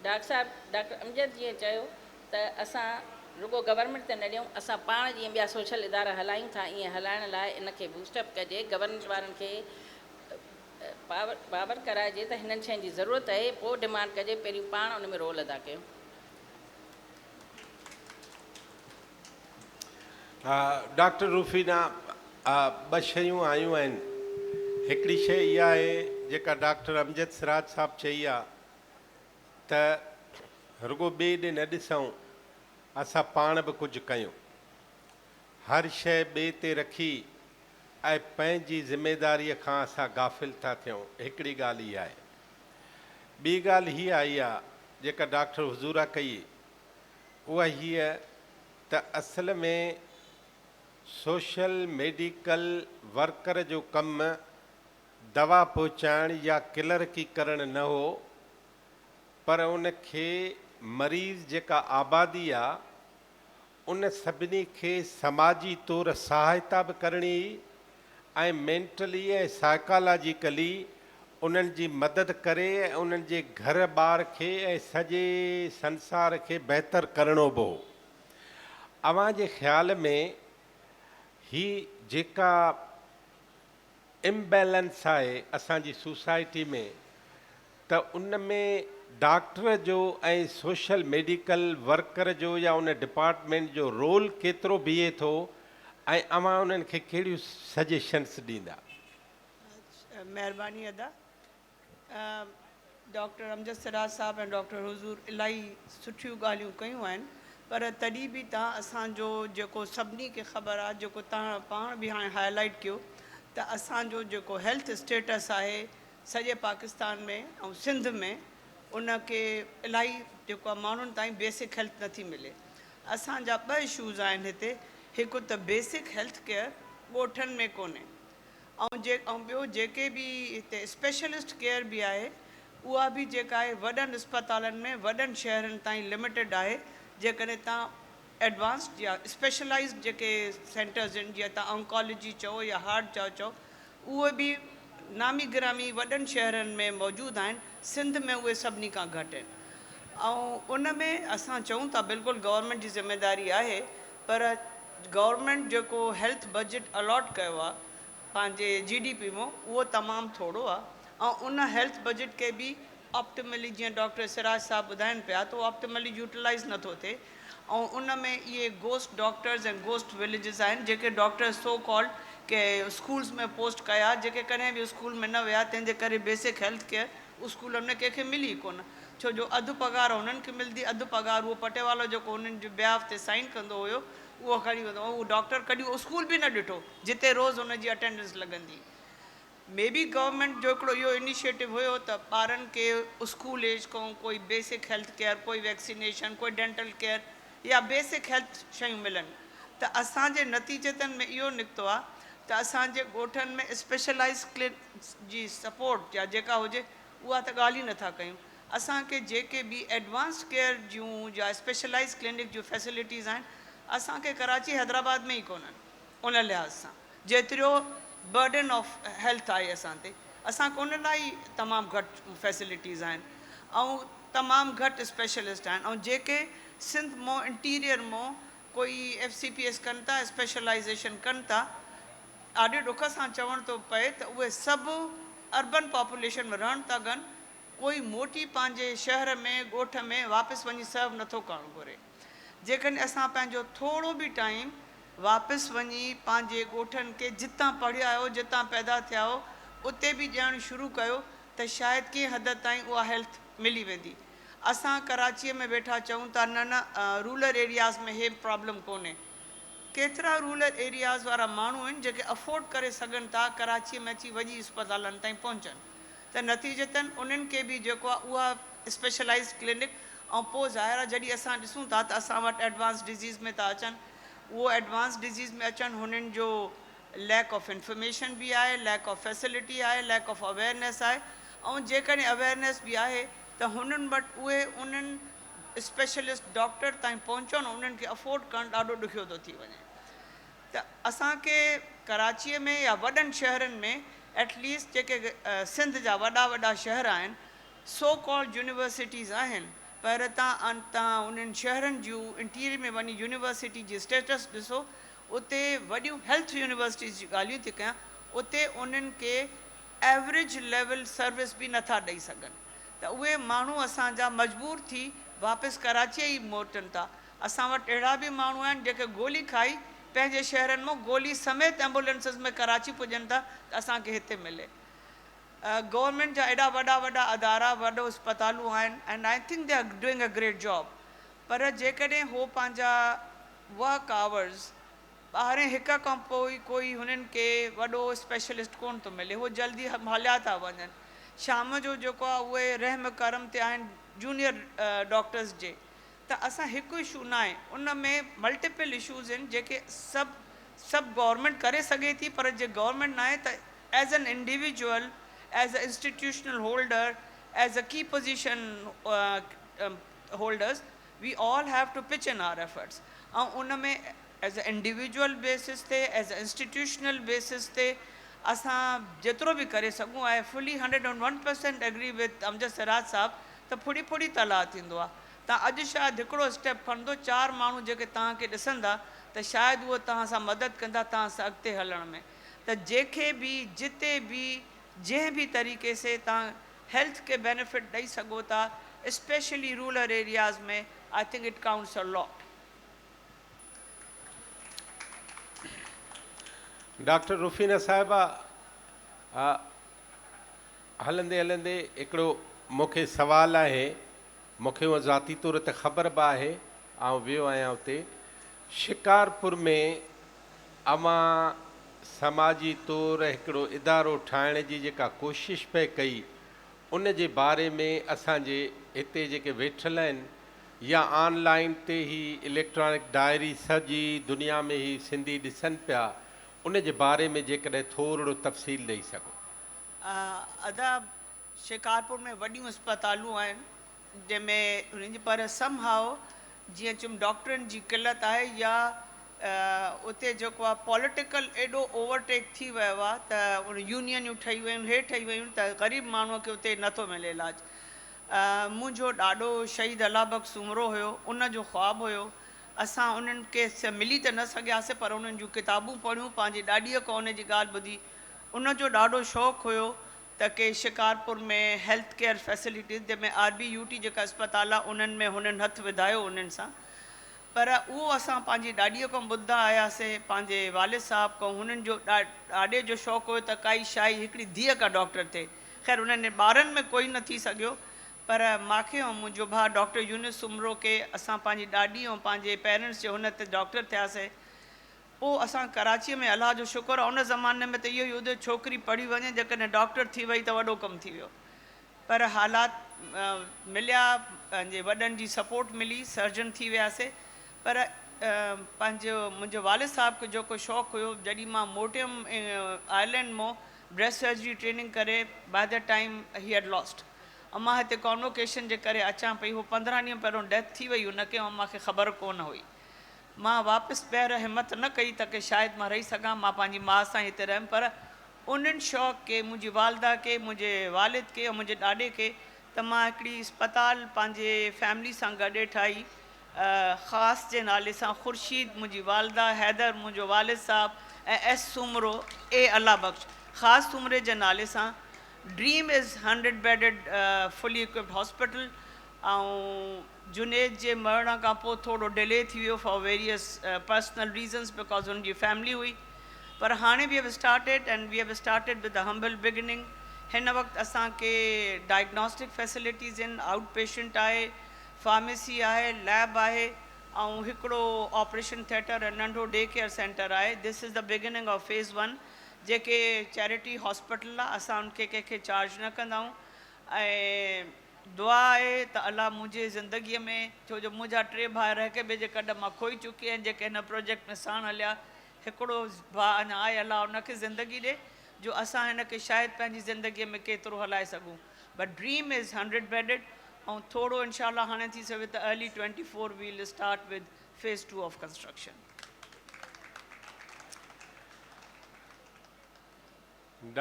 ڊاڪٽر صاحب ڊاڪٽر امجد جيئن چيو ته اسان رڳو گورنمينٽ تي نه ڏيون، اسان پاڻ جيئن ٻيا سوشل ادارا هلايون ٿا ائين هلائڻ لاء ان کي بوسٽ اپ ڪجي، گورنمينٽ وارن کي پاور باور ڪرائجي ته هنن شين جي ضرورت اهي، پوء ڊمانڊ ڪجي، پهريون پاڻ ان ۾ رول ادا ڪيون. ڊاڪٽر روفينا، ٻه شيون آيون آهن، هڪڙي شيء اها آهي جيڪا ڊاڪٽر امجد سراج صاحب چئي آ ته رڳو ٻئي ڏي نه ڏسون، اسان پاڻ به ڪجهه ڪيون. هر شيء ٻئي تي رکي ۽ پنهنجي ذميداريء کان اسان غافل ٿا ٿيون، هڪڙي ڳالهه اها آهي. ٻي ڳالهه هيء آئي آ، جيڪا ڊاڪٽر حضوره ڪئي، اها هيء ته اصل ۾ سوشل ميڊيڪل ورڪر جو ڪم دوا پهچائڻ يا ڪلرڪي ڪرڻ نه هو پر ان کي مريض جيڪا آبادي آ ان سڀني کي سماجي طور سهائتا به ڪرڻي هئي ۽ مينٽلي ۽ سائيڪالاجيڪلي انهن جي مدد ڪري ۽ انهن جي گهر ٻار کي ۽ سڄي سنسار کي بهتر ڪرڻو به هو. اوهان جي خيال ۾ هي جيڪا امبيلنس آهي اسان جي سوسائٽي ۾ ته ان ۾ ڊاڪٽر جو ۽ سوشل ميڊيڪل ورڪر جو يا ان ڊپارٽمينٽ جو رول ڪيترو بيهي ٿو ۽ اوهان انهن کي ڪهڙيون سجيشنس ڏيندا؟ مهرباني ادا. ڊاڪٽر امجد سراج صاحب ۽ ڊاڪٽر حضور الاهي سٺيون ڳالهيون ڪيون آهن پر تڏهن به تان اسان جو جيڪو سڀني کي خبر آهي جيڪو تان پاڻ به هاڻي هاء لائيٽ ڪيو ته اسان جو جيڪو هيلٿ اسٽيٽس آهي سڄي پاڪستان ۾ ۽ سنڌ ۾ ان کي الاهي جيڪو آهي ماڻهن تائين بيسڪ هيلٿ نٿي ملي اسان جا ٻه اشوز آهن هتي هڪ ته بيسڪ هيلٿ ڪيئر ڳوٺن ۾ ڪونهي ۽ جي ۽ ٻيو جيڪي به هتي اسپيشلسٽ ڪيئر به آهي اها به جيڪا آهي وڏن اسپتالن ۾ وڏن شهرن تائين لميٽيڊ آهي جيڪڏهن تان ايڊوانسڊ يا اسپيشلائيزڊ جيڪي سينٽرز آهن جيئن تان اونڪالوجي چئو يا هارٽ جا چئو اهي به نامي گرامي وڏن شهرن ۾ موجود آهن سنڌ ۾ اهي سڀني کان گهٽ آهن ۽ ان ۾ اسان چئون ٿا بلڪل گورنمينٽ جي ذميداري آهي پر گورنمينٽ جيڪو هيلٿ بجيٽ الاٽ ڪيو آ پنهنجي جي ڊي پي مون اهو تمام ٿورو آ ۽ ان هيلٿ بجيٽ کي به آپٽيملي جيئن ڊاڪٽر سراج صاحب ٻڌائن پيا ته اهو آپٽيملي يوٽيلائيز نٿو ٿئي ۽ ان ۾ اهي گوسٽ ڊاڪٽرز ۽ گوسٽ وليجز آهن جيڪي ڊاڪٽرز سو ڪالڊ ڪي اسڪولز ۾ پوسٽ ڪيا جيڪي ڪڏهن به اسڪول ۾ نه ويا تنهن جي ڪري بيسڪ هيلٿ ڪيئر اسڪولن ۾ ڪنهن کي ملي ئي ڪونه ڇو جو اڌ پگهار هنن کي ملدي اڌ پگهار اهو پٽيوالو جيڪو هنن جي بيهاف تي سائن ڪندو هيو اهو کڻي ويندو ۽ اهو ڊاڪٽر ڪڏهن اسڪول به نه ڏٺو جتي روز هن جي اٽينڊنس لڳندي. مي بي گورنمينٽ جو هڪڙو اهو انيشيٽو هيو ته ٻارن کي اسڪول ايج کان ڪوئي بيسڪ هيلٿ ڪيئر ڪوئي ويڪسينيشن ڪوئي ڊينٽل ڪيئر يا بيسڪ هيلٿ شيون ملن ته اسان جي نتيجتن ۾ اهو نڪتو آهي ته اسان جي ڳوٺن ۾ اسپيشلائيز ڪلينڪس جي سپورٽ يا جيڪا هجي اها ته ڳالهه ئي نٿا ڪيون اسان کي جيڪي به ايڊوانسڊ ڪيئر جون يا اسپيشلائيز ڪلينڪ جون فيسلٽيز آهن اسان کي ڪراچي حيدرآباد ۾ ئي ڪونهن ان لحاظ سان جيتريو برڊن آف هيلٿ آهي اسان تي اسان کي ان لاء ئي تمام گهٽ فيسلٽيز آهن ۽ تمام گهٽ اسپيشلسٽ آهن ۽ جيڪي سنڌ مون انٽيريئر مون ڪوئي ايف سي پي ايس ڪن ٿا اسپيشلائيزيشن ڪن ٿا ڏاڍي ڏک سان چوڻ ٿو پئي ته اهي سڀ اربن پاپوليشن ۾ رهڻ ٿا گهن ڪوئي موٽي پنهنجي شهر ۾ ڳوٺ ۾ واپس وڃي سرو نٿو ڪرڻ گهري جيڪڏهن اسان پنهنجو ٿورو به ٽائيم واپس وڃي پنهنجي ڳوٺن کي جتان پڙهيا آهيو جتان پيدا ٿيا آهيو اتي به ڏيڻ شروع ڪيو ته شايد ڪنهن حد تائين اها هيلٿ ملي ويندي. اسان ڪراچيء ۾ ويٺا چئون ٿا نه نه رولر ايرياز ۾ هي پرابلم ڪونهي. ڪيترا رولر ايرياز وارا ماڻهو آهن جيڪي افورڊ ڪري سگهن ٿا ڪراچيء ۾ اچي وڏي اسپتالن تائين پهچن ته نتيجتن انهن کي به جيڪو آهي اها اسپيشلائيزڊ ڪلينڪ ۽ پوء ظاهر آهي جڏهن اسان ڏسون ٿا ته اسان وٽ ايڊوانس ڊزيز ۾ ٿا اچن اهو ايڊوانس ڊزيز ۾ اچڻ هنن جو ليڪ آف انفارميشن به آهي ليڪ آف فيسلٽي آهي ليڪ آف اويئرنيس آهي ۽ جيڪڏهن اويئرنيس به آهي ته هنن وٽ اهي انهن اسپيشلسٽ ڊاڪٽر تائين پهچڻ انهن کي افورڊ ڪرڻ ڏاڍو ڏکيو ٿو ٿي وڃي ته اسان کي ڪراچيء ۾ يا وڏن شهرن ۾ ايٽ ليسٽ جيڪي سنڌ جا وڏا وڏا شهر آهن سو ڪالڊ يونيورسٽيز آهن پر تان تان انهن شهرن جون انٽيريئر ۾ وڃي يونيورسٽي جي اسٽيٽس ڏسو اتي وڏيون هيلٿ يونيورسٽيز جون ڳالهيون ٿي ڪيان اتي انهن کي ايوريج ليول سروس به نٿا ڏئي سگهن ته اهي ماڻهو اسان جا مجبور ٿي واپس ڪراچيء ئي موٽن ٿا اسان وٽ اهڙا به ماڻهو آهن جيڪي گولي کائي پنهنجي شهرن مان گولي سميت ايمبولينسز ۾ ڪراچي پڄن ٿا ته اسان کي هتي ملي. گورنمينٽ جا ايڏا وڏا وڏا ادارا وڏو اسپتالون آهن and I think they are doing a great job پر جيڪڏهن هو پنهنجا ورڪ آورز ٻارهين هڪ کان پوء ڪوئي هنن کي وڏو اسپيشلسٽ ڪونه ٿو ملي هو جلدي هليا ٿا وڃن شام جو جيڪو آهي اهي رحم ڪرم تي آهن جونيئر ڊاڪٽرز جي ته اسان هڪ اشو ناهي ان ۾ ملٽيپل اشوز آهن جيڪي سڀ سڀ گورنمينٽ ڪري سگهي ٿي پر جي گورنمينٽ ناهي ته as an individual as a institutional holder as a key position holders we all have to pitch in our efforts ۽ in ۾ as a individual basis تي ايز ا انسٽيٽيوشنل بيسس تي اسان جيترو به ڪري سگهون I fully 101% agree with Amjad Siraj صاحب ته ڦڙي ڦڙي تلاء ٿيندو آهي تان اڄ شايد هڪڙو اسٽيپ کڻندو چار ماڻهو جيڪي توهان کي ڏسندا ته شايد اهو توهان سان مدد ڪندا توهان سان اڳتي هلڻ ۾ ته جيکي به جتي به جنهن به طريقي سي توهان هيلٿ کي بينيفٽ ڏئي سگهو ٿا specially rural areas ۾ I think it counts a lot. Doctor Rufina صاحبه هلندي هلندي هڪڙو مون کي سوال آهي مون کي هونء ذاتي طور ته خبر به آهي، آئون ويو آهيان اتي. شڪارپور ۾ اوهان سماجي طور هڪڙو ادارو ٺاهڻ جي جيڪا ڪوشش پئي ڪئي، ان جي باري ۾ اسان جي هتي جيڪي ويٺل آهن يا آن لائين تي هي اليڪٽرانڪ ڊائري سڄي دنيا ۾ هي سنڌي ڏسن پيا، ان جي باري ۾ جيڪڏهن ٿورڙو تفصيل ڏئي سگهو. ادا شڪارپور ۾ وڏيون اسپتالون آهن جنهن ۾ انهن جي پر سم هاء جيئن چيم ڊاڪٽرن جي قلت آهي يا اتي جيڪو آهي پوليٽيڪل ايڏو اوور ٽيڪ ٿي ويو آهي ته ان يونينيون ٺهي ويون هي ٺهي ويون ته غريب ماڻهو کي اتي نٿو ملي علاج منهنجو ڏاڏو شهيد الله بخش سومرو هيو ان جو خواب هيو اسان انهن کي ملي ته نه سگهياسي پر انهن جون ڪتابون پڙهيون پنهنجي ڏاڏيء کان ان جي ڳالهه ٻڌي ان جو ڏاڍو شوق هيو ته ڪي شڪارپور ۾ هيلٿ ڪيئر فيسلٽيز جنهن ۾ آر بي يو ٽي جيڪا اسپتال آهي، انهن ۾ هنن هٿ وڌايو انهن سان. پر اهو اسان پنهنجي ڏاڏيء کان ٻڌندا آياسي، پنهنجي والد صاحب کان، هنن جو ڏاڏي جو شوق هيو ته ڪائي شاهي هڪڙي ڌيء ڪا ڊاڪٽر ٿئي. خير، انهن ٻارن ۾ ڪوئي نه ٿي سگهيو، پر ماکي ۽ منهنجو ڀاء ڊاڪٽر يونس سومرو کي اسان پنهنجي ڏاڏي ۽ پنهنجي پيرنٽس جي هن تي ڊاڪٽر ٿياسي. پوء اسان ڪراچيء ۾، الله جو شڪر آ، ان زماني ۾ ته اهو ئي هوندو هو ڇوڪري پڙهي وڃي، جيڪڏهن ڊاڪٽر ٿي وئي ته وڏو ڪم ٿي ويو. پر حالات مليا، پنهنجي وڏن جي سپورٽ ملي، سرجن ٿي وياسي. پر پنهنجو منهنجي والد صاحب کي جيڪو شوق هيو، جڏهن مان موٽيم آئرلينڊ مون بريسٽ سرجري ٽريننگ ڪري، by the time he had lost, ۽ مان هتي ڪانووڪيشن جي ڪري اچان پئي، هو 15 ڏينهن پهريون ڊيٿ ٿي وئي هن کي ۽ مان کي خبر ڪونه هئي. مان واپس ٻيهر همت نه ڪئي ته ڪي شايد مان رهي سگهان، مان پنهنجي ماء سان ئي هتي رهيم. پر انهن شوق کي، منهنجي والده کي، منهنجي والد کي ۽ منهنجي ڏاڏي کي ته مان هڪڙي اسپتال پنهنجي فيملي سان گڏي ٺاهي خاص جي نالي سان، خورشيد منهنجي والده، حيدر منهنجو والد صاحب ۽ ايس سومرو اي الله بخش خاص سومري جي نالي سان. Dream is 100 bedded fully equipped hospital. ۽ Junaid جي مرڻ کان پوء ٿورو ڊلي ٿي ويو for various personal reasons because هن جي فيملي هئي، پر هاڻي we have started and we have started with a humble beginning. هن وقت اسان کي ڊائگنوسٽڪ فيسلٽيز آهن، آئوٽ پيشنٽ آهي، فارميسي آهي، ليب آهي ۽ هڪڙو آپريشن ٿيٽر ۽ ننڍو ڊي ڪيئر سينٽر آهي. This is the beginning of phase one. جيڪي چيرٽي هاسپيٽل آهي، اسان ان کي ڪنهن کي چارج نه ڪندا آهيون ۽ دعا آهي ته الله منهنجي زندگيء ۾، ڇو جو منهنجا ٽي ڀائر هڪ ٻئي جي ڪڍ مان کوئي چڪي آهن، جيڪي هن پروجيڪٽ ۾ ساڻ هليا، هڪڙو ڀاء اڃا آهي، الله ان کي زندگي ڏي جو اسان هن کي شايد پنهنجي زندگيء ۾ ڪيترو هلائي سگهون، but dream is 100 bedded ۽ ٿورو انشاء الله هاڻي ٿي سگهي ته early 24 we'll start with phase two of construction.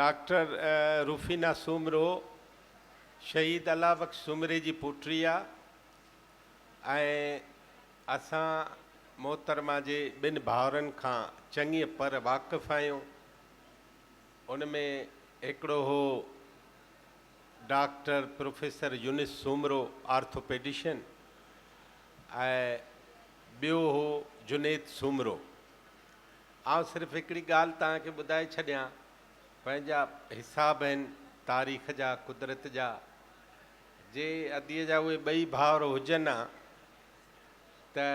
Doctor Rufina Soomro شهيد الله بخش سومري جي پوٽي آ ۽ اسان محترمه جي ٻن ڀائرن کان چڱيء پر واقف آهيون. ان ۾ هڪڙو هو ڊاڪٽر پروفيسر يونس سومرو آرٿوپيڊيشن ۽ ٻيو هو جنيد سومرو. آئون صرف هڪڙي ڳالهه توهان کي ٻڌائي ڇڏيان، پنهنجا حساب آهن تاريخ جا، قدرت جا، جي اديء جا اهي ٻئي ڀائر هجن ها ته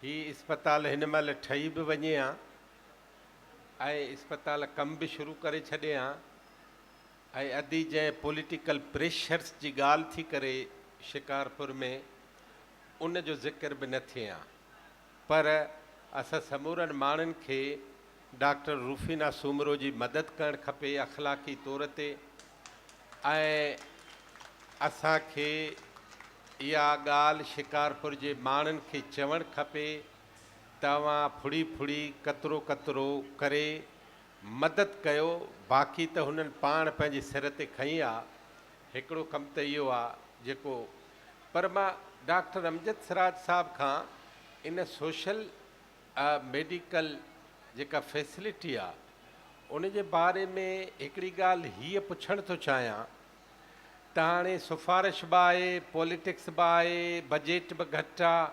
هي اسپتال هن مهل ٺهي به وڃي ها ۽ اسپتال ڪم به شروع ڪري ڇڏي ها ۽ ادي جنهن پوليٽيڪل پريشرس جي ڳالهه ٿي ڪري شڪارپور ۾ ان جو ذڪر به نه ٿئي ها. پر اسان سمورن ماڻهن کي ڊاڪٽر روفينا سومرو جي مدد ڪرڻ کپي اخلاقي طور تي ۽ اسان کي اها ڳالهه شڪارپور جي ماڻهن کي چوڻ کپي ته اوهان ڦڙي ڦڙي قطرو قطرو ڪري مدد ڪيو، باقي ته هنن پاڻ پنهنجي سر تي کنئي آ. هڪڙو ڪم ته اهو آ جيڪو پر مان ڊاڪٽر امجد سراج صاحب کان ان سوشل ميڊيڪل جيڪا فيسلٽي آ ان جي باري ۾ هڪڙي ڳالهه هيء پڇڻ ٿو چاهيان ته هاڻي سفارش به آهي، پوليٽڪس به آهي، بجيٽ به گهٽ آ،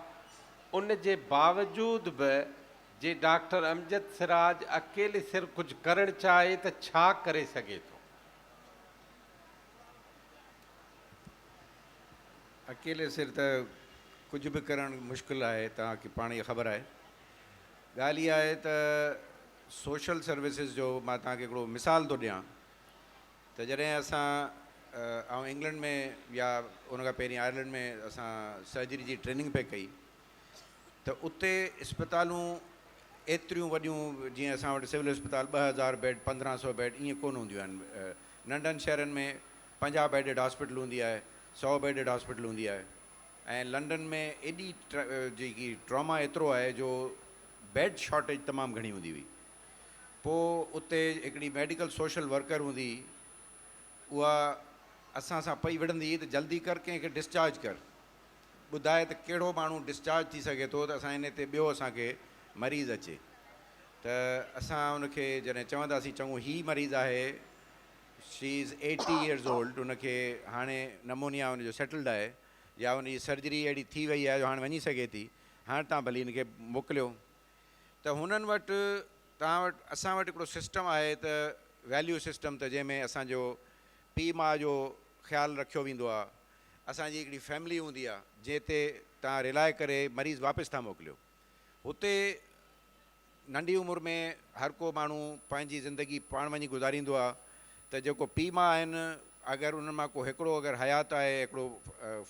ان جي باوجود به جي ڊاڪٽر امجد سراج اڪيلي سر ڪجهه ڪرڻ چاهي ته ڇا ڪري سگهي ٿو؟ اڪيلي سر ته ڪجهه به ڪرڻ مشڪل آهي، توهان کي پاڻ ئي خبر آهي. ڳالهه اها آهي ته سوشل سروسز جو مان توهان کي هڪڙو مثال ٿو ڏيان ته جڏهن اسان آئون انگلنڊ ۾ يا ان کان پهرين آئرلينڊ ۾ اسان سرجري جي ٽريننگ پئي ڪئي ته اتي اسپتالون ايتريون وڏيون جيئن اسان وٽ سول اسپتال 2000 بيڊ 1500 بيڊ ائين ڪونه هونديون آهن. ننڍن شهرن ۾ 50 بيڊڊ هاسپيٽل هوندي آهي، 100 بيڊڊ هاسپيٽل هوندي آهي ۽ لنڊن ۾ ايڏي جيڪي ٽراما ايترو آهي جو بيڊ شارٽيج تمام گهڻي هوندي هئي. پوء اتي هڪڙي ميڊيڪل سوشل ورڪر هوندي هئي، اها اسان سان پئي وڙهندي هئي ته جلدي ڪر ڪنهن کي ڊسچارج ڪر، ٻڌاء ته ڪهڙو ماڻهو ڊسچارج ٿي سگهي ٿو ته اسان ان تي ٻيو اسان کي مريض اچي. ته اسان ان کي جڏهن چونداسين چڱو هي مريض آهي She is 80 years old ان کي هاڻي نمونيا ان جو سيٽلڊ آهي يا ان جي سرجري اهڙي ٿي وئي آهي جو هاڻي وڃي سگهي ٿي، هاڻي توهان ڀلي ان کي موڪليو. ته هنن وٽ توهان وٽ اسان وٽ هڪڙو سسٽم آهي ته ويليو سسٽم ته جنهن ۾ اسان جو پيء ماء جو خيال رکيو ويندو آهي، اسان جي هڪڙي فيملي هوندي آهي جنهن تي توهان رلاء ڪري مريض واپس ٿا موڪليو. هتي ننڍي عمر ۾ هر ڪو ماڻهو پنهنجي زندگي پاڻ وڃي گذاريندو آهي ته جيڪو پيء ماء آهن اگر انهن مان ڪو هڪڙو اگر حيات آهي هڪڙو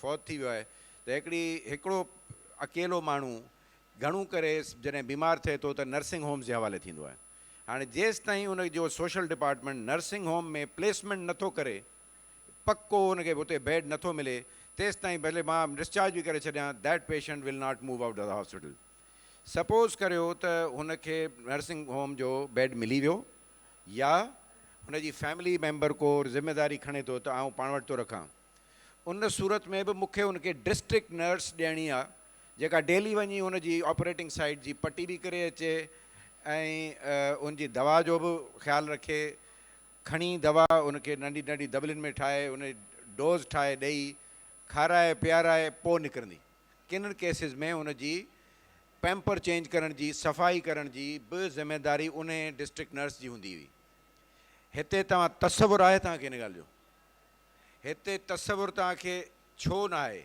فوت ٿي ويو آهي ته هڪڙي هڪڙو اڪيلو ماڻهو گهڻو ڪري جڏهن بيمار ٿئي ٿو ته نرسنگ هومز جي حوالي ٿيندو آهي. هاڻي جيستائين ان جو social department nursing home ۾ placement نٿو ڪري، پڪو ان کي اتي بيڊ نٿو ملي، تيستائين ڀلي مان ڊسچارج به ڪري ڇڏيان، that patient will not move out of the hospital. Suppose ڪريو ته هن کي نرسنگ هوم جو بيڊ ملي ويو يا هن جي فيملي ميمبر ڪو ذميداري کڻي ٿو ته آئون پاڻ وٽ ٿو رکان، ان صورت ۾ به مون کي ان کي ڊسٽرڪٽ نرس ڏيڻي آ جيڪا ڊيلي وڃي ان جي آپريٽنگ سائيٽ جي پٽي به ڪري اچي ۽ ان جي دوا جو به خيال رکي، کڻي دوا ان کي ننڍي ننڍي دٻلين ۾ ٺاهي ان جي ڊوز ٺاهي ڏئي کارائي پيارائي پوء نڪرندي. ڪن ڪيسز ۾ ان جي پيمپر چينج ڪرڻ جي صفائي ڪرڻ جي به ذميداري انهي ڊسٽرڪٽ نرس جي هوندي هئي. هتي توهان تصور آهي توهان کي ان ڳالهه جو؟ هتي تصور توهان کي ڇو نه آهي؟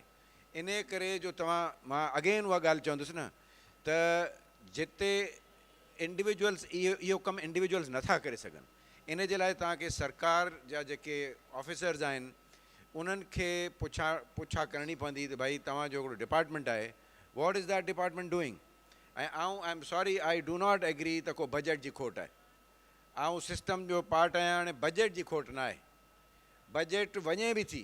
انهيء ڪري جو توهان، مان اگين اها ڳالهه چوندس نه ته جتي انڊيويجوئلز اهو اهو ڪم انڊيويجوئلز نٿا ڪري سگهن، ان جي لاء توهان کي سرڪار جا جيڪي آفيسرز آهن انهن کي پڇا پڇا ڪرڻي پوندي ته ڀائي توهان جو هڪڙو ڊپارٽمينٽ آهي، what is that department doing? ۽ آئون I am sorry I do not agree ته ڪو بجيٽ جي کوٽ آهي. آئون سسٽم جو پارٽ آهيان، هاڻي بجيٽ جي کوٽ نه آهي. بجيٽ وڃي به ٿي،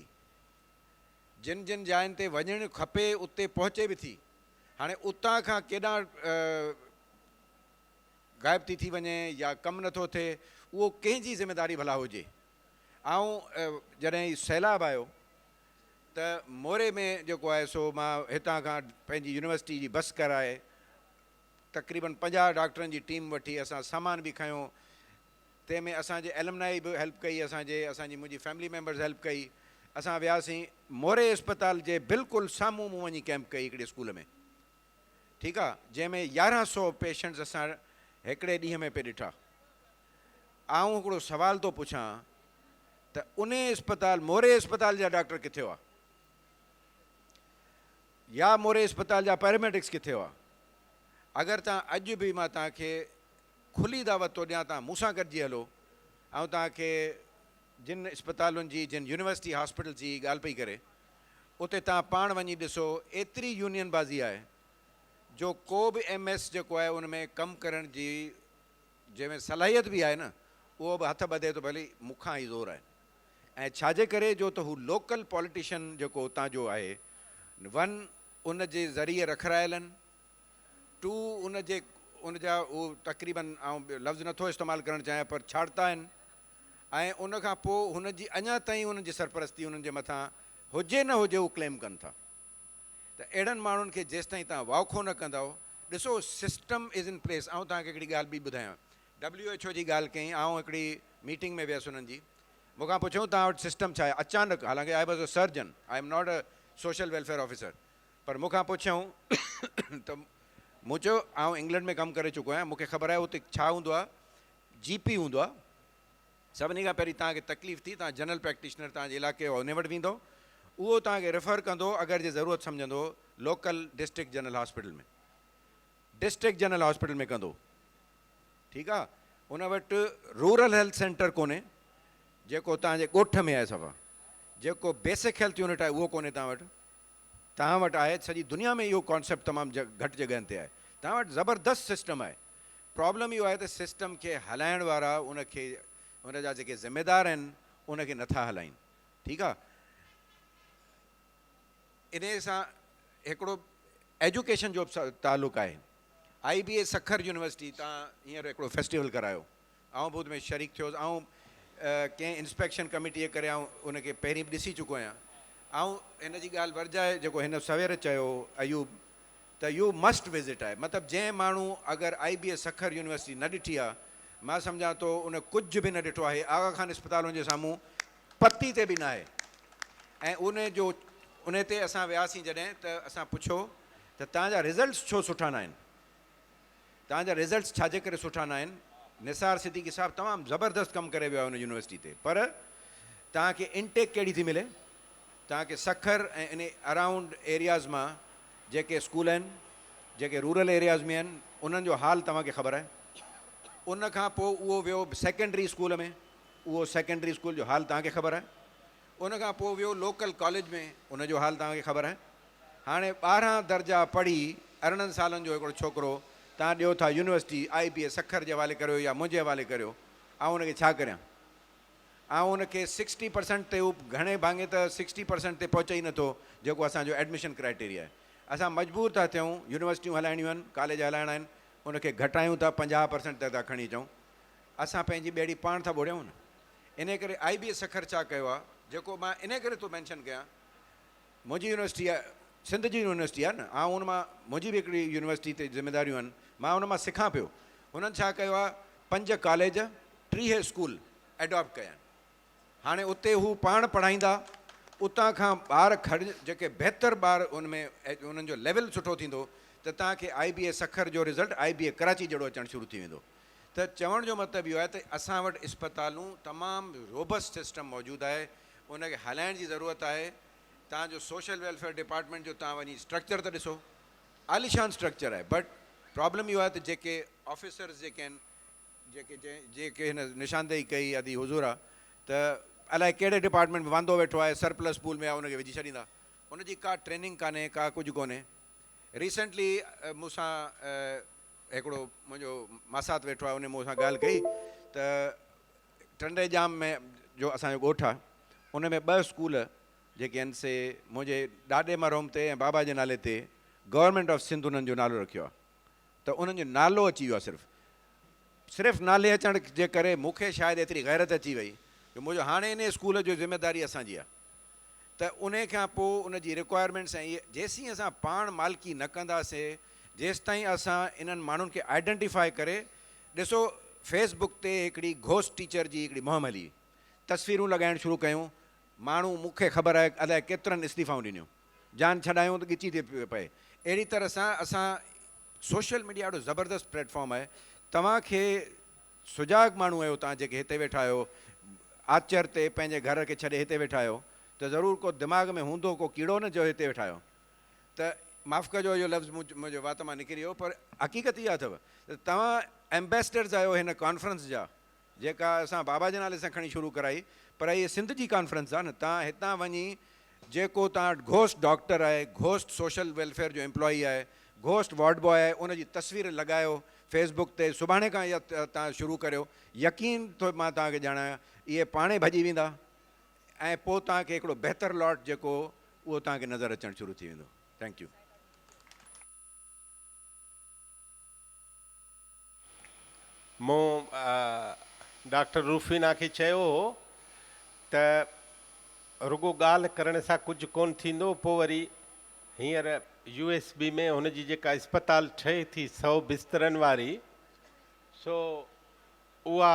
جن جن جاين تي وڃڻ کپي اتي پهچي به ٿي، هاڻي اتان کان ڪيڏانهن غائب ٿي ٿي وڃي يا ڪم نٿو ٿئي اهو ڪنهن جي ذميداري ڀلا هجي. آئون جڏهن هي سيلاب آيو ته موري ۾ جيڪو آهي سو مان هتان کان پنهنجي يونيورسٽي جي بس ڪرائي تقريبن 50 ڊاڪٽرن جي ٽيم وٺي اسان سامان به کنيو، تنهن ۾ اسان جي ايلمنائي به هيلپ ڪئي اسان جي اسان جي منهنجي فيملي ميمبرز هيلپ ڪئي اسان وياسين موري اسپتال جي بلڪل سامهون مون وڃي ڪيمپ ڪئي هڪڙي اسڪول ۾ ٺيڪ آ جنهن ۾ 1100 پيشنٽس اسان هڪڙي ڏينهن ۾ پئي ڏٺا آئون هڪڙو سوال ٿو پڇان ته انهي اسپتال موري اسپتال جا ڊاڪٽر ڪٿي هئا يا موري اسپتال جا پيراميڊڪس ڪٿي هئا اگر تان اڄ به مان تان کي کلي دعوت ٿو ڏيان توهان مون سان گڏجي هلو، آئون توهان کي جن اسپتالن جي جن يونيورسٽي هاسپيٽلز جي ڳالهه پئي ڪري اتي توهان پاڻ وڃي ڏسو ايتري يونين بازي آهي جو ڪو به ايم ايس جيڪو آهي ان ۾ ڪم ڪرڻ جي جنهن ۾ صلاحيت به آهي نه اهو به هٿ ٻڌي ٿو ڀلي مون کان هي زور آهي ۽ ڇاجي ڪري جو ته هو لوڪل پاليٽيشن جيڪو اتان جو آهي ون ان جي ذريعي رکرايل آهن ٽو ان جي ان جا هو تقريبن آئون لفظ نٿو استعمال ڪرڻ چاهيان پر ڇاڙتا آهن ۽ ان کان پوء هن جي اڃا تائين انهن جي سرپرستي انهن جي مٿان هجي نه هجي هو ڪليم ڪن ٿا ته اهڙن ماڻهن کي جيستائين توهان واکو نه ڪندؤ ڏسو سسٽم is in place آئون توهان کي هڪڙي ڳالهه ٻي ٻڌايان ڊبليو ايڇ او جي ڳالهه ڪئي آئون هڪڙي ميٽنگ ۾ ويس انهن جي مون کان پڇيائون توهان وٽ سسٽم ڇا آهي اچانڪ حالانڪه I was a surgeon I am not a social welfare officer پر مون کان پڇيائون ته مون چيو آئون انگلنڊ ۾ ڪم ڪري چڪو آهيان مون کي خبر آهي اتي ڇا هوندو آهي جي پي هوندو آهي سڀني کان پهرين توهان کي تڪليف ٿي توهان جنرل پريڪٽيشنر توهان جي علاقي جو ان وٽ ويندو اهو توهان کي ريفر ڪندو اگر جي ضرورت سمجهندو local district general hospital ۾ district general hospital ۾ ڪندو ٺيڪ آهي ان وٽ رورل هيلٿ سينٽر ڪونهي جيڪو توهان جي ڳوٺ ۾ آهي صفا جيڪو بيسڪ هيلٿ يونٽ آهي اهو ڪونهي توهان وٽ توهان وٽ آهي، سڄي دنيا ۾ اهو ڪانسيپٽ تمام گهٽ جڳهن تي آهي، توهان وٽ زبردست سسٽم آهي، پرابلم اهو آهي ته سسٽم کي هلائڻ وارا ان کي ان جا جيڪي ذميدار آهن ان کي نٿا هلائين ٺيڪ آهي انهي سان هڪڙو ايجوڪيشن جو به تعلق آهي I B A Sukkur university تان هينئر هڪڙو فيسٽيول ڪرايو آئون به ان ۾ شريڪ ٿيو هوس. آئون ڪنهن انسپيڪشن ڪميٽي جي ڪري آئون ان کي پهرين به ڏسي چڪو آهيان. آئون هن جي ڳالهه ورجائي جيڪو هن سوير چيو ايوب ته يو مسٽ وزٽ آهي مطلب جنهن ماڻهو اگر I B A Sukkur university نه ڏٺي آهي مان سمجهان ٿو ان ڪجهه به نه ڏٺو آهي. آغا خان اسپتال ان جي سامهون پتي تي به ناهي ۽ ان جو ان تي اسان وياسين جڏهن ته اسان پڇيو ته توهان جا رزلٽس ڇو سٺا ناهن؟ توهان جا رزلٽس ڇا جي ڪري سٺا ناهن؟ نثار صديقي صاحب تمام زبردست ڪم ڪري ويو آهي ان يونيورسٽي تي پر توهان کي انٽيڪ ڪهڙي ٿي ملي؟ توهان کي سکر ۽ ان اراونڊ ايرياز مان جيڪي اسڪول آهن جيڪي رورل ايرياز ۾ آهن انهن جو حال توهان کي خبر آهي ان کان پوء اهو ويو سيڪنڊري اسڪول ۾ اهو سيڪنڊري اسڪول جو حال توهان کي خبر آهي ان کان پوء ويو لوڪل ڪاليج ۾ ان جو حال توهان کي خبر آهي. هاڻي 12 درجا پڙهي 18 سالن جو هڪڙو ڇوڪرو توهان ڏيو ٿا يونيورسٽي آء بي اي سکر جي حوالي ڪريو يا منهنجي حوالي ڪريو آئون ان کي ڇا ڪريان؟ آئون ان کي سڪسٽي پرسنٽ تي هو گهڻي ڀاڱي ته سڪسٽي پرسنٽ تي پهچي ئي نٿو جيڪو اسان جو ايڊميشن ڪرائيٽيريا آهي. اسان مجبور ٿا ٿيون يونيورسٽيون هلائڻيون آهن ڪاليج هلائڻا آهن ان کي گهٽايون ٿا 50 پرسنٽ تي ٿا کڻي اچون اسان پنهنجي ٻيڙي پاڻ ٿا ٻوڙيون نه. انهي ڪري آء بي اي سکر ڇا ڪيو آهي جيڪو مان انهي ڪري ٿو مينشن ڪيان منهنجي يونيورسٽي آهي سنڌ جي يونيورسٽي آهي نه آئون ان مان منهنجي به هڪڙي يونيورسٽي تي ذميداريون آهن مان ان مان سکان پيو هنن ڇا ڪيو آهي 5 ڪاليج 30 اسڪول ايڊاپٽ ڪيا آهن هاڻي اتي هو پاڻ پڙهائيندا اتان کان ٻار کڻ جيڪي بهتر ٻار ان ۾ انهن جو ليول سٺو ٿيندو ته توهان کي آء بي اي سکر جو رزلٽ آء بي اي ڪراچي جهڙو اچڻ شروع ٿي ويندو ته چوڻ جو مطلب اهو آهي ته اسان وٽ اسپتالون تمام روبسٽ سسٽم موجود آهي ان کي هلائڻ جي ضرورت آهي توهان جو سوشل ويلفيئر ڊپارٽمينٽ جو توهان وڃي اسٽرڪچر ته ڏسو عاليشان اسٽرڪچر آهي بٽ پرابلم اهو آهي ته جيڪي آفيسرز جيڪي آهن جيڪي جيڪي هن نشاندهي ڪئي ادي حضور آ ته الائي ڪهڙي ڊپارٽمينٽ ۾ واندو ويٺو آهي سرپلس پول ۾ آهي ان کي وجهي ڇڏيندا ان جي ڪا ٽريننگ ڪانهي ڪا ڪجهه ڪونهي ريسنٽلي مون سان هڪڙو منهنجو ماسات ويٺو آهي ان مون سان ڳالهه ڪئي ته ٽنڊي ڄام ۾ جو اسان جو ڳوٺ آهي ان ۾ ٻه اسڪول جيڪي آهن سي منهنجي ڏاڏي مرحوم تي ۽ بابا جي نالي تي گورنمينٽ آف سنڌ انهن جو نالو رکيو آهي ته انهن جو نالو اچي ويو آهي صرف صرف نالي اچڻ جي ڪري مون کي شايد ايتري غيرت اچي وئي جو منهنجو هاڻي ان اسڪول جو ذميداري اسان جي آهي ته انهي کان پوء ان جي رڪوائرمينٽس ۽ اهي جيسين اسان پاڻ مالڪي نه ڪنداسي جيستائين اسان انهن ماڻهن کي آئيڊنٽيفائي ڪري ڏسو فيس بڪ تي هڪڙي گهوسٽ ٽيچر جي هڪڙي مهم هلي تصويرون لڳائڻ شروع ڪيون ماڻهو مون کي خبر آهي الائي ڪيترن استعيفائون ڏنيون جان ڇڏايون ته ڳچي تي پئي اهڙي طرح سان اسان سوشل ميڊيا اهڙو زبردست پليٽ فارم آهي توهان کي سجاڳ ماڻهو آهيو توهان جيڪي هتي ويٺا آهيو آچر تي پنهنجي گهر کي ڇڏي هتي ويٺا آهيو ته ضرور ڪو دماغ ۾ هوندو ڪو ڪيڙو نه جو هتي ويٺا آهيو ته معاف ڪجو اهو لفظ منهنجي وات مان نڪري ويو پر حقيقت اها اٿو ته توهان ايمبيسڊرز آهيو هن ڪانفرنس جا جيڪا اسان بابا جي نالي سان کڻي شروع ڪرائي پر هيء سنڌ جي ڪانفرنس آهي نه توهان هتان وڃي جيڪو توهان وٽ گهوسٽ ڊاڪٽر آهي گهوسٽ سوشل ويلفيئر جو ايمپلائي آهي گهوسٽ وارڊ بواء آهي ان جي تصوير لڳايو فيس بڪ تي سڀاڻي کان اها توهان شروع ڪريو يقين ٿو مان توهان کي ڄاڻايان اهي پاڻهي ڀڄي ويندا ۽ پوء توهان کي هڪڙو بهتر لاٽ جيڪو اهو توهان کي نظر اچڻ شروع ٿي ويندو thank you. مون ڊاڪٽر روفينا کي چيو هو ته رڳو ڳالهه ڪرڻ سان ڪجهه ڪونه ٿيندو، پوء وري هينئر يو ايس بي ۾ هن جي جيڪا اسپتال ٺهي ٿي 100 بسترن واري، سو اها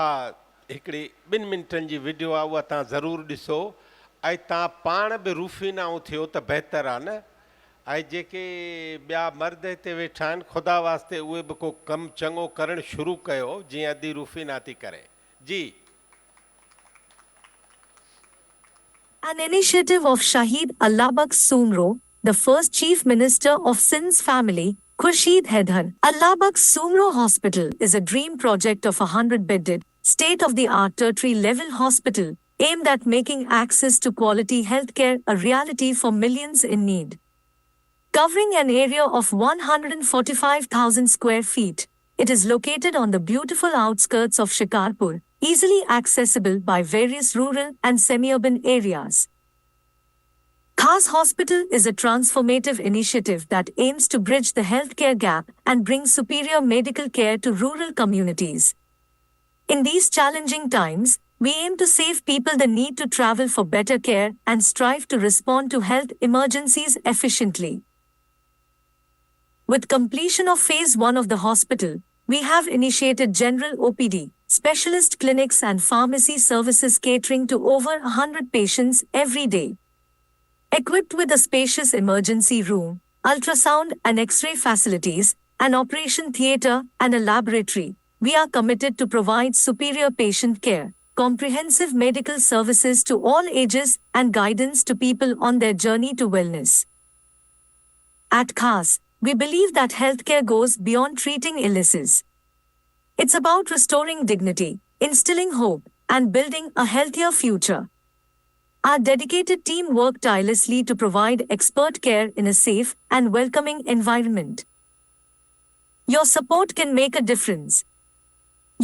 هڪڙي ٻن منٽن جي وڊيو آهي اها توهان ضرور ڏسو ۽ توهان پاڻ به روفينائون ٿيو ته بهتر آهي نه ۽ جيڪي ٻيا مرد هتي ويٺا آهن خدا واسطي اهي به ڪو ڪم چڱو ڪرڻ شروع ڪيو جيئن ادي روفينا ٿي ڪري جي. An initiative of Shaheed Allah Bakhsh Soomro, the first Chief Minister of Sindh's family, Khurshid Haider, Allah Bakhsh Soomro Hospital is a dream project of a 100-bedded, state-of-the-art tertiary-level hospital aimed at making access to quality healthcare a reality for millions in need. Covering an area of 145,000 square feet, it is located on the beautiful outskirts of Shikarpur, easily accessible by various rural and semi-urban areas. Khas Hospital is a transformative initiative that aims to bridge the healthcare gap and bring superior medical care to rural communities. In these challenging times, we aim to save people the need to travel for better care and strive to respond to health emergencies efficiently. With completion of Phase 1 of the hospital, we have initiated general OPD, specialist clinics, and pharmacy services catering to over 100 patients every day. Equipped with a spacious emergency room, ultrasound and X ray facilities, an operation theatre, and a laboratory, we are committed to provide superior patient care, comprehensive medical services to all ages, and guidance to people on their journey to wellness. At KHAS, we believe that healthcare goes beyond treating illnesses. It's about restoring dignity, instilling hope, and building a healthier future. Our dedicated team work tirelessly to provide expert care in a safe and welcoming environment. Your support can make a difference.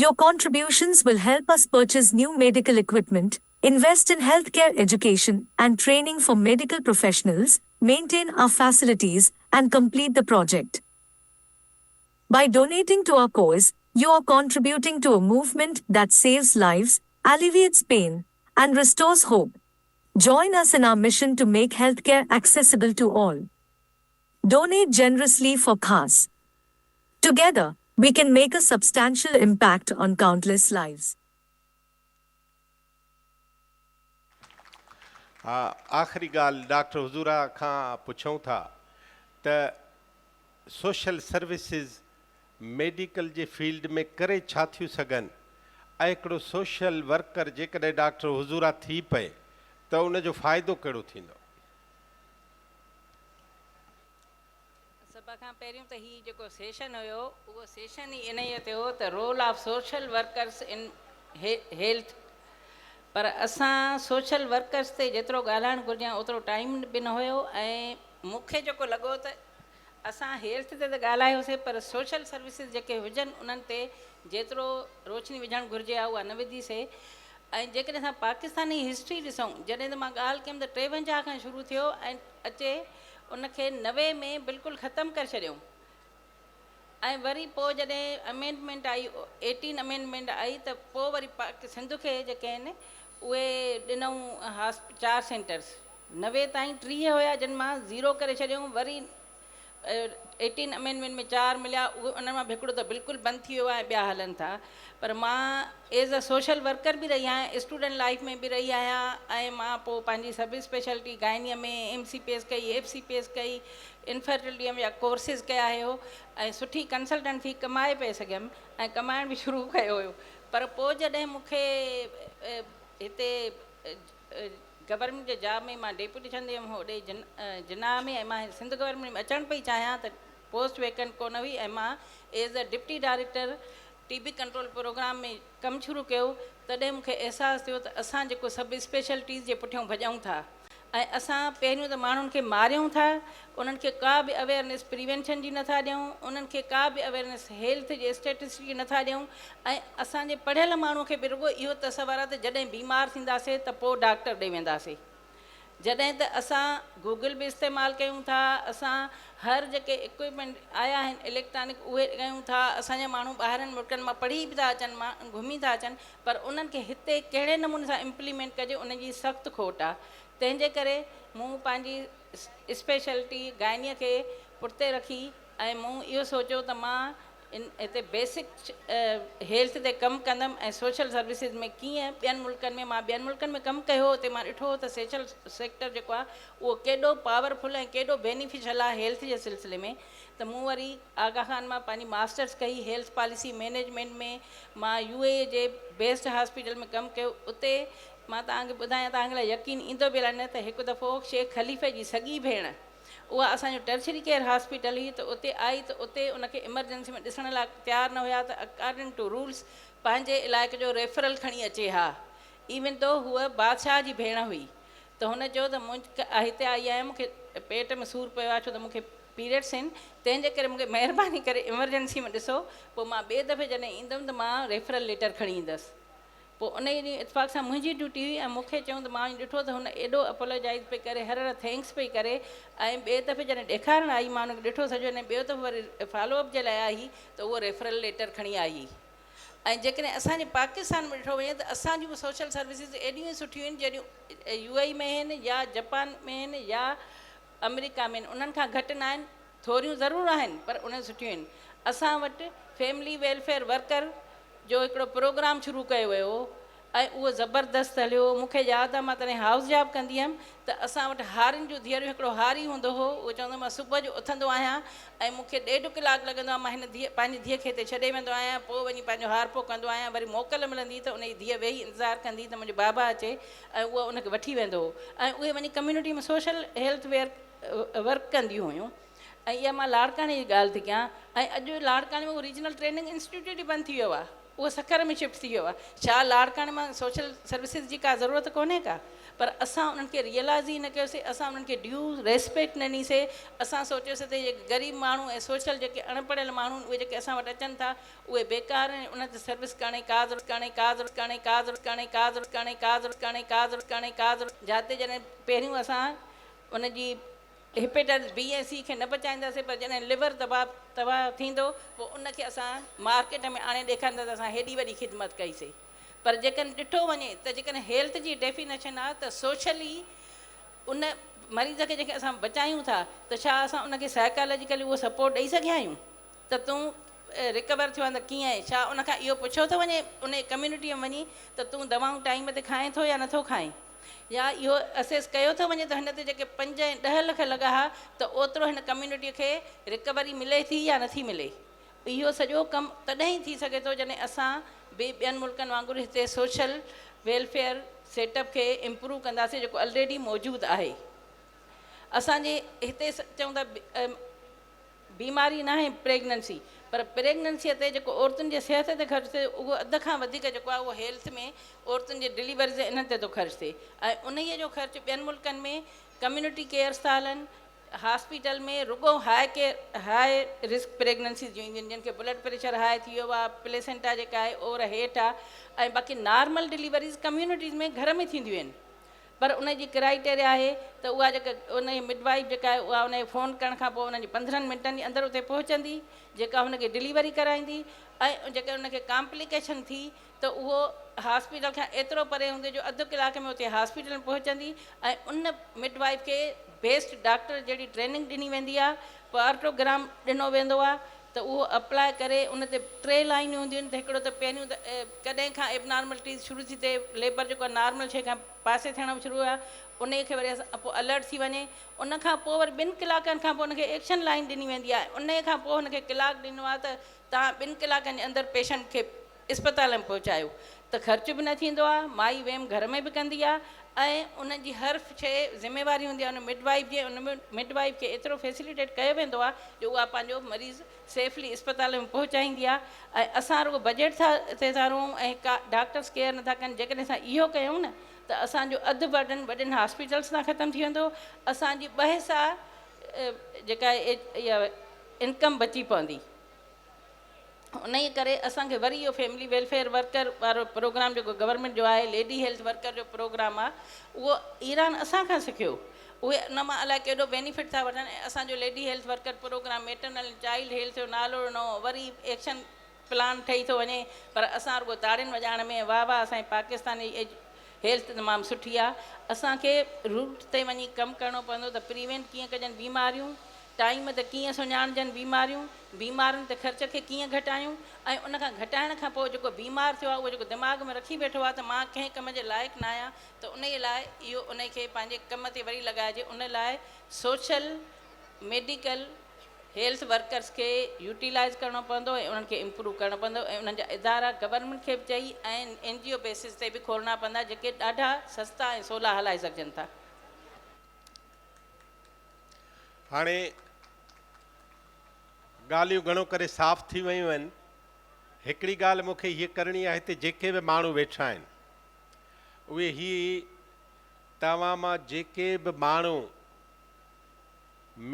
Your contributions will help us purchase new medical equipment, invest in healthcare education and training for medical professionals, maintain our facilities, and complete the project. By donating to our cause, you are contributing to a movement that saves lives, alleviates pain, and restores hope. Join us in our mission to make healthcare accessible to all. Donate generously for KHAS. Together, we can make a substantial impact on countless lives. ها آخري ڳالهه doctor حضورا کان پڇون ٿا ته social services medical جي field ۾ ڪري ڇا ٿيون سگهن ۽ هڪڙو سوشل ورڪر جيڪڏهن ڊاڪٽر حضورا ٿي پئي ته ان جو فائدو ڪهڙو ٿيندو؟ سڀ کان پهريون ته هي جيڪو سيشن هيو اهو سيشن ئي انهيء تي هو ته role of social workers in health پر اسان سوشل ورڪرس تي جيترو ڳالهائڻ گهرجي ها اوترو ٽائيم به نه هيو ۽ مون کي جيڪو لڳو ته اسان هيلٿ تي ته ڳالهايوسي پر سوشل سروسز جيڪي هجن انهن تي جيترو روشني وجهڻ گهرجي ها اها نه وڌي سي ۽ جيڪڏهن اسان پاڪستان جي هسٽري ڏسون جڏهن ته مان ڳالهه ڪيم ته 53 کان شروع ٿيو ۽ اچي ان کي 90 ۾ بلڪل ختم ڪري ڇڏيائون ۽ وري پوء جڏهن امينڊمينٽ آئي ايٽين امينڊمينٽ آئي ته پوء وري پاڪ سنڌ کي جيڪي آهن اهي ڏنائون هاسپ چار سينٽرس 90 تائين 30 هيا جن مان زيرو ڪري ڇڏيائون وري ايٽين امينڊمينٽ ۾ چار مليا اهي انهن مان به هڪڙو ته بلڪل بند ٿي ويو آهي ۽ ٻيا هلن ٿا پر مان ايز ا سوشل ورڪر به رهي آهيان اسٽوڊنٽ لائيف ۾ به رهي آهيان ۽ مان پوء پنهنجي سب اسپيشلٽي گائنيء ۾ ايم سي پي ايس ڪئي ايف سي پي ايس ڪئي انفرٽلٽيء جا ڪورسز ڪيا هيو ۽ سٺي ڪنسلٽنٽ ٿي ڪمائي پئي سگهيم ۽ ڪمائڻ به شروع ڪيو هيو پر پوء جڏهن مون کي هتي گورنمينٽ جي جاب ۾ مان ڊيپوٽيشن تي هيم هوڏي جناح ۾ ۽ مان سنڌ گورنمينٽ ۾ اچڻ پئي چاهيان ته پوسٽ ويڪنٽ ڪونه هئي ۽ مان as a deputy director T B control programme ۾ ڪم شروع ڪيو تڏهن مون کي احساس ٿيو ته اسان جيڪو سب اسپيشلٽيز جي پٺيون ڀڄون ٿا ۽ اسان پهريون ته ماڻهن کي ماريون ٿا انهن کي ڪا به اويئرنيس پريوينشن جي نٿا ڏيون انهن کي ڪا به اويئرنيس هيلٿ جي اسٽيٽس جي نٿا ڏيون ۽ اسان جي پڙهيل ماڻهو کي به رڳو اهو تصور آهي ته جڏهن بيمار ٿينداسي ته پوء ڊاڪٽر ڏي وينداسي جڏهن ته اسان گوگل به استعمال ڪيون ٿا اسان هر جيڪي اڪوپمينٽ آيا آهن اليڪٽرانڪ اهي ڪيون ٿا اسان جا ماڻهو ٻاهرن ملڪن مان پڙهي به ٿا اچن مان گهمي ٿا اچن پر انهن کي هتي ڪهڙي نموني سان امپليمينٽ ڪجي ان جي سخت کوٽ آهي تنهن جي ڪري مون پنهنجي اسپيشلٽي گائنيء کي پٺتي رکي ۽ مون اهو سوچيو ته مان ان هتي بيسڪ هيلٿ تي ڪم ڪندم ۽ سوشل سروسز ۾ ڪيئن ٻين ملڪن ۾ مان ٻين ملڪن ۾ ڪم ڪيو هو اتي مان ڏٺو هو ته سيشل سيڪٽر جيڪو آهي اهو ڪيڏو پاور فل ۽ ڪيڏو بينيفيشل آهي هيلٿ جي سلسلي ۾ ته مون وري آغا خان مان پنهنجي ماسٽرس ڪئي هيلٿ پاليسي مئنيجمينٽ ۾ مان يو اي اي جي بيسٽ هاسپيٽل ۾ ڪم ڪيو اتي مان توهان کي ٻڌايان توهان کي لاء يقين ايندو به الائي نه ته هڪ دفعو شيخ خليفي جي سڳي ڀيڻ اها اسان جو ٽرشري ڪيئر هاسپيٽل هئي ته اتي آئي ته اتي ان کي ايمرجنسي ۾ ڏسڻ لاء تيار نه هيا ته اڪارڊنگ ٽو رولس پنهنجي علائقي جو ريفرل کڻي اچي ها ايون دو هوء بادشاهه جي ڀيڻ هئي ته هن چيو ته مون هتي آئي آهيان مون کي پيٽ ۾ سور پيو آهي ڇو ته مون کي پيريڊس آهن تنهن جي ڪري مون کي مهرباني ڪري ايمرجنسي ۾ ڏسو پوء مان ٻئي دفعي جڏهن ايندم ته مان ريفرل ليٽر کڻي ايندس پوء انهيء ڏينهن اتفاق سان منهنجي ڊيوٽي هئي ۽ مون کي چيائون ته مان وڃي ڏٺو ته هن ايڏو اپولوجائيز پئي ڪري هر هر thanks پئي ڪري ۽ ٻئي دفعي جڏهن ڏيکارڻ آئي مان ان کي ڏٺو سڄو ۽ ٻيو دفعو وري فالو اپ جي لاء آئي ته اهو ريفرل ليٽر کڻي آئي ۽ جيڪڏهن اسان جي پاڪستان ۾ ڏٺو وڃي ته اسان جون به سوشل سروسز ايڏيون ئي سٺيون آهن جهڙيون يو اي ۾ آهن يا جپان ۾ آهن يا آمريڪا ۾ آهن انهن کان گهٽ نه آهن ٿوريون ضرور آهن پر انهن سٺيون آهن اسان وٽ فيملي ويلفيئر ورڪر جو هڪڙو پروگرام شروع ڪيو ويو هو ۽ اهو زبردست هليو هو. مون کي ياد آهي مان تڏهن هائوس جاب ڪندي هيم ته اسان وٽ هارين جون ڌيئرون هڪڙو هاري هوندو هو اهو چوندو هو مان صبح جو اٿندو آهيان ۽ مون کي ڏيڍ ڪلاڪ لڳندو آهي مان هن ڌيء پنهنجي ڌيء کي هتي ڇڏي ويندو آهيان پوء وڃي پنهنجو هارپو ڪندو آهيان وري موڪل ملندي ته ان جي ڌيء ويهي انتظار ڪندي ته منهنجو بابا اچي ۽ اهو ان کي وٺي ويندو هو ۽ اهي وڃي ڪميونٽي ۾ سوشل هيلٿ ويئر ورڪ ڪنديون هيون ۽ اها مان لاڙڪاڻي جي ڳالهه ٿي ڪيان ۽ اڄ لاڙڪاڻي ۾ اهو ريجنل ٽريننگ انسٽيٽيوٽ ئي بند ٿي ويو آهي اهو سکر ۾ شفٽ ٿي ويو آهي ڇا لاڙڪاڻي مان سوشل سروسز جي ڪا ضرورت ڪونهي ڪا پر اسان انهن کي ريئلائز ئي نه ڪيوسي اسان انهن کي ڊيو ريسپيڪٽ نه ڏنيسي اسان سوچيوسي ته جيڪي غريب ماڻهو ۽ سوشل جيڪي اڻ پڙهيل ماڻهو آهن اهي جيڪي اسان وٽ اچن ٿا اهي بيڪار آهن انهن تي سروس ڪرڻ جي ڪا ضرورت ڪرڻ جي ڪا ضرورت ڪرڻ جي ڪا ضرورت ڪرڻ جي ڪا ضرورت ڪرڻ جي ڪا ضرورت ڪرڻ جي ڪا ضرورت ڪرڻ جي ڪا ضرورت جاتي جڏهن پهريون اسان ان جي هيپيٽائٽس بي ۽ سي کي نه بچائينداسين پر جڏهن ليور تباهه ٿيندو پوء ان کي اسان مارڪيٽ ۾ آڻي ڏيکاريندا ته اسان هيڏي وڏي خدمت ڪئي سي پر جيڪڏهن ڏٺو وڃي ته جيڪڏهن هيلٿ جي ڊيفينيشن آهي ته سوشلي ان مريض کي جنهن کي اسان بچايون ٿا ته ڇا اسان ان کي سائيڪالاجيڪلي اهو سپورٽ ڏئي سگهيا آهيون ته تون ريڪور ٿيو آهين ته ڪيئن آهين ڇا ان کان اهو پڇيو ٿو وڃي ان ڪميونٽي ۾ وڃي ته تون دوائون ٽائيم تي کائين ٿو يا نٿو کائين يا اهو اسيس ڪيو ٿو وڃي ته هن تي جيڪي پنج ۽ ڏهه لک لڳا ها ته اوترو هن ڪميونٽي کي ريڪوري ملي ٿي يا نٿي ملي. اهو سڄو ڪم تڏهن ئي ٿي سگهي ٿو جڏهن اسان به ٻين ملڪن وانگر هتي سوشل ويلفيئر سيٽ اپ کي امپروو ڪنداسين جيڪو الريڊي موجود آهي. اسان جي هتي چئون ٿا بيماري ناهي پريگننسي پر پريگننسيء تي جيڪو عورتن جي صحت تي خرچ ٿئي اهو اڌ کان وڌيڪ جيڪو آهي اهو هيلٿ ۾ عورتن جي ڊليوريز ۽ انهن تي ٿو خرچ ٿئي ۽ انهيء جو خرچ ٻين ملڪن ۾ ڪميونٽي ڪيئرس ٿا هلن هاسپيٽل ۾ رڳو هاء ڪيئر هاء رسڪ پريگننسيز جون اينديون آهن جن کي بلڊ پريشر هاء ٿي ويو آهي پليسينٽا جيڪا آهي اور هيٺ آهي ۽ باقي نارمل ڊليوريز ڪميونٽيز ۾ گهر ۾ ٿينديون آهن پر ان جي ڪرائيٽيريا آهي ته اها جيڪا ان جي مڊ وائيف جيڪا آهي اها ان کي فون ڪرڻ کان پوء ان جي 15 منٽن جي اندر اتي پهچندي جيڪا هن کي ڊليوري ڪرائيندي ۽ جيڪڏهن ان کي ڪامپليڪيشن ٿي ته اهو هاسپيٽل کان ايترو پري هوندي جو اڌ ڪلاڪ ۾ اتي هاسپيٽل ۾ پهچندي ۽ ان مڊ وائيف کي بيسٽ ڊاڪٽر جهڙي ٽريننگ ڏني ويندي آهي پارٽوگرام ڏنو ويندو آهي ته اهو اپلاء ڪري ان تي ٽي لائنيون هونديون آهن ته هڪڙو ته پهريون ته ڪڏهن کان ايبنارملٽيز شروع ٿي ٿئي ليبر جيڪو آهي نارمل شيء کان پاسي ٿيڻ به شروع آهي انهي کي وري اسان پوء الرٽ ٿي وڃي ان کان پوء وري ٻن ڪلاڪن کان پوء ان کي ايڪشن لائن ڏني ويندي آهي انهي کان پوء هن کي ڪلاڪ ڏنو آهي ته توهان ٻن ڪلاڪن جي اندر پيشنٽ کي اسپتال ۾ پهچايو ته خرچ به نه ٿيندو آهي، مائي ويم گهر ۾ به ڪندي آهي ۽ انهن جي هر شيء ذميواري هوندي آهي ان مڊ وائيف جي ان مڊ وائيف کي ايترو فيسليٽيٽ ڪيو ويندو آهي جو اها پنهنجو مريض سيفلي اسپتال ۾ پهچائيندي آهي ۽ اسان رڳو بجيٽ ٿا تي ٿا روئون ۽ ڪا ڊاڪٽرس ڪيئر نٿا ڪن جيڪڏهن اسان اهو ڪيون نه ته اسان جو اڌ برڊن وڏين هاسپيٽلس تان ختم ٿي ويندو اسان جي ٻه حصا جيڪا اها انڪم بچي پوندي. انهيء ڪري اسان کي وري اهو فيملي ويلفيئر ورڪر وارو پروگرام جيڪو گورنمينٽ جو آهي ليڊي هيلٿ ورڪر جو پروگرام آهي اهو ايران اسان کان سکيو اهي ان مان الائي ڪيڏو بينيفٽ ٿا وٺن ۽ اسان جو lady health worker programme maternal child health جو نالو ڏنو وري ايڪشن پلان ٺهي ٿو وڃي پر اسان رڳو تاڙين وڄائڻ ۾ واهه واهه اسان جي پاڪستان جي هيلٿ تمام سٺي آهي اسان کي روٽ تي وڃي ڪم ڪرڻو پوندو ته پريوينٽ ڪيئن ڪجن بيماريون ٽائيم تي ڪيئن سڃاڻجن بيماريون، بيمارين تي خرچ کي ڪيئن گهٽايون ۽ ان کان گهٽائڻ کان پوء جيڪو بيمار ٿيو آهي اهو جيڪو دماغ ۾ رکي ويٺو آهي ته مان ڪنهن ڪم جي لائق نه آهيان ته انهي لاء اهو انهي کي پنهنجي ڪم تي وري لڳائجي ان لاء سوشل ميڊيڪل هيلٿ ورڪرس کي يوٽيلائز ڪرڻو پوندو ۽ انهن کي امپروو ڪرڻو پوندو ۽ انهن جا ادارا گورنمينٽ کي به چئي ۽ اين جي او بيسز تي به کولڻا پوندا جيڪي ڏاڍا سستا ۽ سولا هلائي سگهجن ٿا. هاڻي ڳالهيون گهڻو ڪري صاف ٿي ويون آهن. هڪڙي ڳالهه مون کي هيء ڪرڻي آهي ته جيڪي به ماڻهو ويٺا آهن اهي هي توهان مان جيڪي به ماڻهو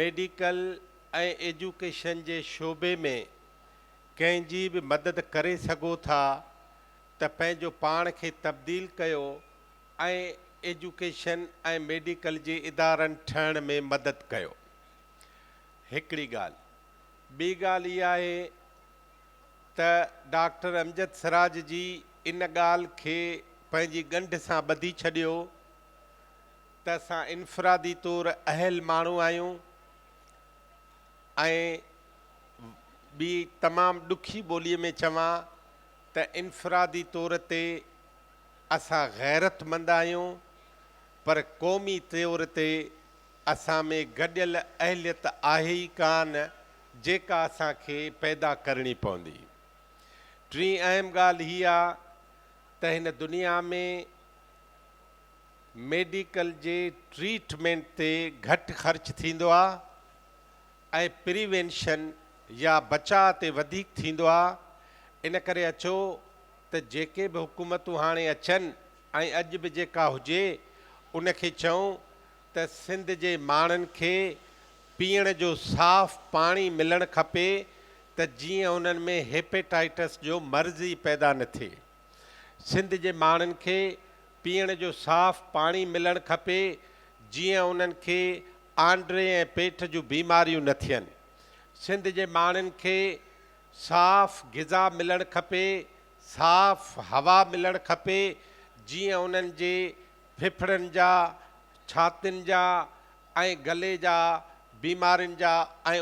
ميڊيڪل ۽ ايجوڪيشن جي شعبي ۾ ڪنهن جي به مدد ڪري سگهو ٿا ته پنهنجو پاڻ کي تبديل ڪيو ۽ ايجوڪيشن ۽ ميڊيڪل جي ادارن ٺهڻ ۾ مدد ڪيو. هڪڙي ڳالهه. ٻي ڳالهه اها آهي ته ڊاڪٽر امجد سراج جي ان ڳالهه کي پنهنجي ڳنڍ سان ٻڌي ڇڏيو ته اسان انفرادي طور اهل ماڻهو آهيون ۽ ٻي تمام ڏکي ٻوليء ۾ چوان ته انفرادي طور تي اسان غيرتمند آهيون پر قومي طور تي اسان ۾ گڏيل اهليت آهي ئي ڪانه جيڪا اسان کي پيدا ڪرڻي پوندي. ٽين اهم ڳالهه هي آ ته هن دنيا ۾ ميڊيڪل جي ٽريٽمينٽ تي گهٽ خرچ ٿيندو آ ۽ پريوينشن يا بچاء تي وڌيڪ ٿيندو آ ان ڪري اچو ته جيڪي به حڪومتون هاڻي اچن ۽ اڄ به جيڪا هجي ان کي چئون ته سنڌ جي ماڻهن کي پيئڻ جو صاف پاڻي ملڻ کپي ته جيئن انهن ۾ هيپيٽائٽس جو مرض ئي پيدا نه ٿئي. سنڌ جي ماڻهن کي پيئڻ جو صاف پاڻي ملڻ کپي جيئن انهن کي آنڊري ۽ پيٽ جون بيماريون نه ٿين. سنڌ جي ماڻهن کي صاف غذا ملڻ کپي، صاف هوا ملڻ کپي جيئن انهن جي ڦڦڙن جا، ڇاتين جا ۽ گلي جا بيمارين جا ۽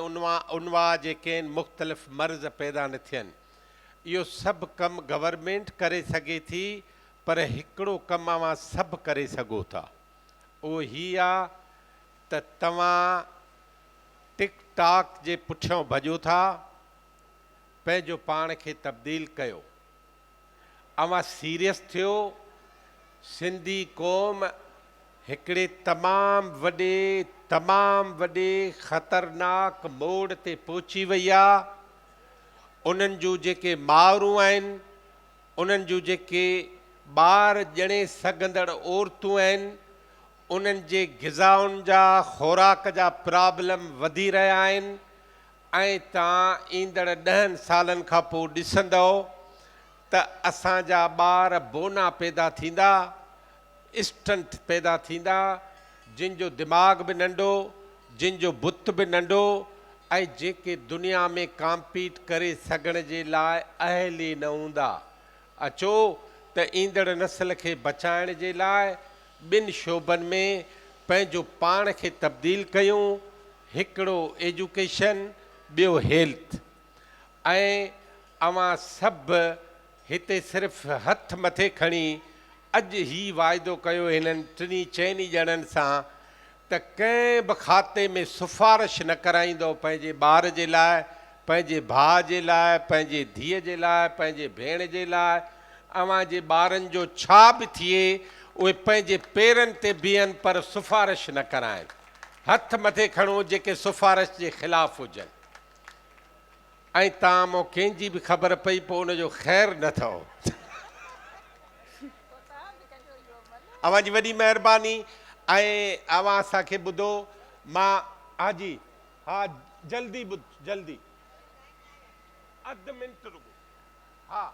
انواع جي ڪين مختلف مرض پيدا نه ٿين. اهو سڀ ڪم گورنمينٽ ڪري سگهي ٿي پر هڪڙو ڪم اوهان سڀ ڪري سگهو ٿا اهو هي آ ته توهان ٽڪ ٽاڪ جي پٺيان ڀڄو ٿا پنهنجو پاڻ کي تبديل ڪيو. اوهان سيريس ٿيو، سنڌي قوم هڪڙي تمام وڏي تمام وڏي خطرناڪ موڙ تي پهچي وئي آ، انهن جون جيڪي مائرون آهن، انهن جون جيڪي ٻار ڄڻي سگهندڙ عورتون آهن، انهن جي غذائن جا خوراڪ جا پرابلم وڌي رهيا آهن، ۽ توهان ايندڙ ڏهن سالن کان پوء ڏسندؤ ته اسان جا ٻار بونا پيدا ٿيندا، اسٽنٽ پيدا ٿيندا، جن جو دماغ به ننڍو، جن جو بت به ننڍو ۽ جيڪي دنيا ۾ ڪامپيٽ ڪري سگهڻ جي لاء اهل ئي نه هوندا. اچو ته ايندڙ نسل کي بچائڻ جي لاء ٻن شعبن ۾ پنهنجو پاڻ کي تبديل ڪيون، هڪڙو ايجوڪيشن ٻيو هيلٿ ۽ اوهان سڀ هتي صرف هٿ مٿي کڻي اڄ هي واعدو ڪيو هنن ٽنهي چئني ڄڻن سان ته ڪنهن به کاتي ۾ سفارش نه ڪرائيندؤ پنهنجي ٻار جي لاء، پنهنجي ڀاء جي لاء، پنهنجي ڌيء جي لاء، پنهنجي ڀيڻ جي لاء، اوهان جي ٻارن جو ڇا به ٿئي اهي پنهنجي پيرن تي بيهن پر سفارش نه ڪرائن. هٿ مٿي کڻو جيڪي سفارش جي خلاف هجن ۽ تان مون ڪنهن جي به خبر پئي پوء ان جو خير نه اٿئو. اوهان جي وڏي مهرباني ۽ اوهان اسان کي ٻڌو مان ها جي ها جلدي ٻڌ جلدي اڌ منٽ رڳو ها.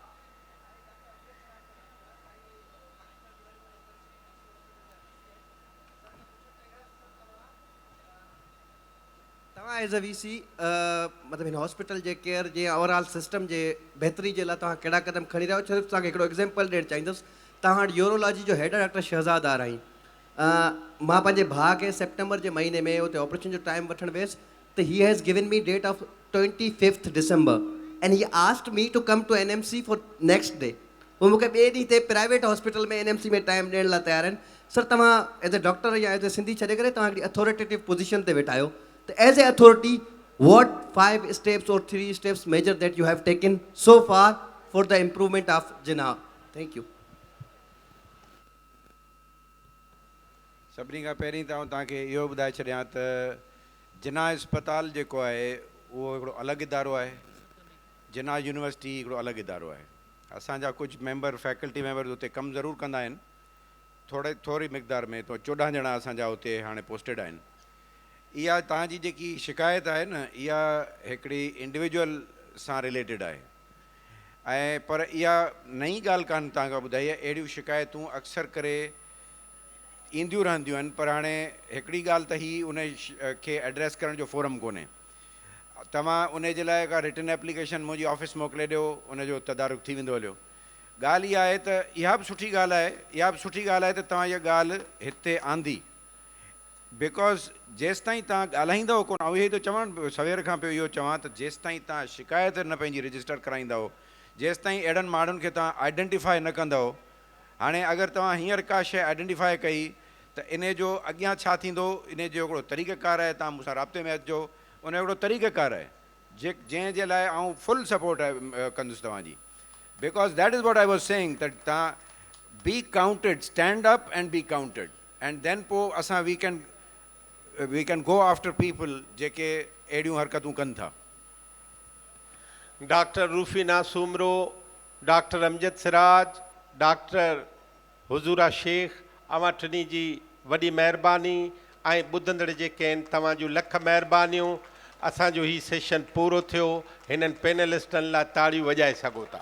توهان ايز اي وي سي مطلب هن هاسپيٽل جي ڪيئر جي اوور آل سسٽم جي بهتري جي لاء توهان ڪهڙا قدم کڻي رهيا آهيو صرف توهان کي هڪڙو ايگزيمپل ڏيڻ چاهيندس توهان وٽ يورولاجي جو هيڊ آهي ڊاڪٽر شهزاد آرائين مان پنهنجي ڀاء کي سيپٽمبر جي مهيني ۾ اتي آپريشن جو ٽائيم وٺڻ ويس ته he has given me date of twenty fifth December and he asked me to come to N M C for next day هو مون کي ٻئي ڏينهن تي private hospital ۾ N M C ۾ time ڏيڻ لاء تيار آهن. سر توهان ايز اي ڊاڪٽر يا ايز اي سنڌي ڇڏي ڪري توهان هڪڙي اٿاريٽيٽو پوزيشن تي ويٺا آهيو ته as a authority what five steps or three steps major that you have taken so far for the improvement of Jinnah thank you. سڀني کان پهرين ته آئون توهان کي اهو ٻڌائي ڇڏيان ته جناح اسپتال جيڪو آهي اهو هڪڙو الڳ ادارو آهي جناح يونيورسٽي هڪڙو الڳ ادارو آهي اسان جا ڪجهه ميمبر فيڪلٽي ميمبرز اتي ڪم ضرور ڪندا آهن ٿوري ٿوري مقدار ۾ تو 14 ڄڻا اسان جا اتي هاڻي پوسٽيڊ آهن اها توهان جي جيڪي شڪايت آهي نه اها هڪڙي انڊيويجوئل سان رليٽيڊ آهي ۽ پر اها نئين ڳالهه ڪانه توهان کي ٻڌائي آهي اهڙيون شڪايتون اڪثر ڪري اينديون رهنديون آهن پر هاڻي هڪڙي ڳالهه ته هي ان کي ايڊريس ڪرڻ جو فورم ڪونهي توهان انهي جي لاء ڪا رٽن ايپليڪيشن منهنجي آفيس موڪلي ڏيو ان جو تدارڪ ٿي ويندو هليو. ڳالهه اها آهي ته اها به سٺي ڳالهه آهي اها به سٺي ڳالهه آهي ته توهان اها ڳالهه هتي آندي because جيستائين توهان ڳالهائيندؤ ڪونه آئون اهو ئي ٿو چوان سوير کان پيو اهو چوان ته جيستائين توهان شڪايت نه پنهنجي رجسٽر ڪرائيندؤ جيستائين اهڙن ماڻهن کي توهان آئيڊنٽيفائي نه ڪندؤ، هاڻي اگر توهان هينئر ڪا شيء آئيڊنٽيفائي ڪئي ته انهي جو اڳيان ڇا ٿيندو، انهي جو هڪڙو طريقيڪار آهي، توهان مون سان رابطي ۾ اچجو، ان جو هڪڙو طريقيڪار آهي جنهن جي لاء آئون فل سپورٽ ڪندس توهان جي because that is what I was saying ته توهان be counted, stand up and be counted and then پوء اسان we can we can go after people جيڪي اهڙيون حرڪتون ڪن ٿا. Doctor Rufina Soomro, doctor Amjad Siraj, doctor Huzoora Shaikh اوهان ٽنهي جي وڏي مهرباني ۽ ٻڌندڙ جيڪي آهن توهان جون لک مهربانيون اسان جو هي سيشن پورو ٿيو هنن پينلسٽن لاء تاڙيون وڄائي سگهو ٿا.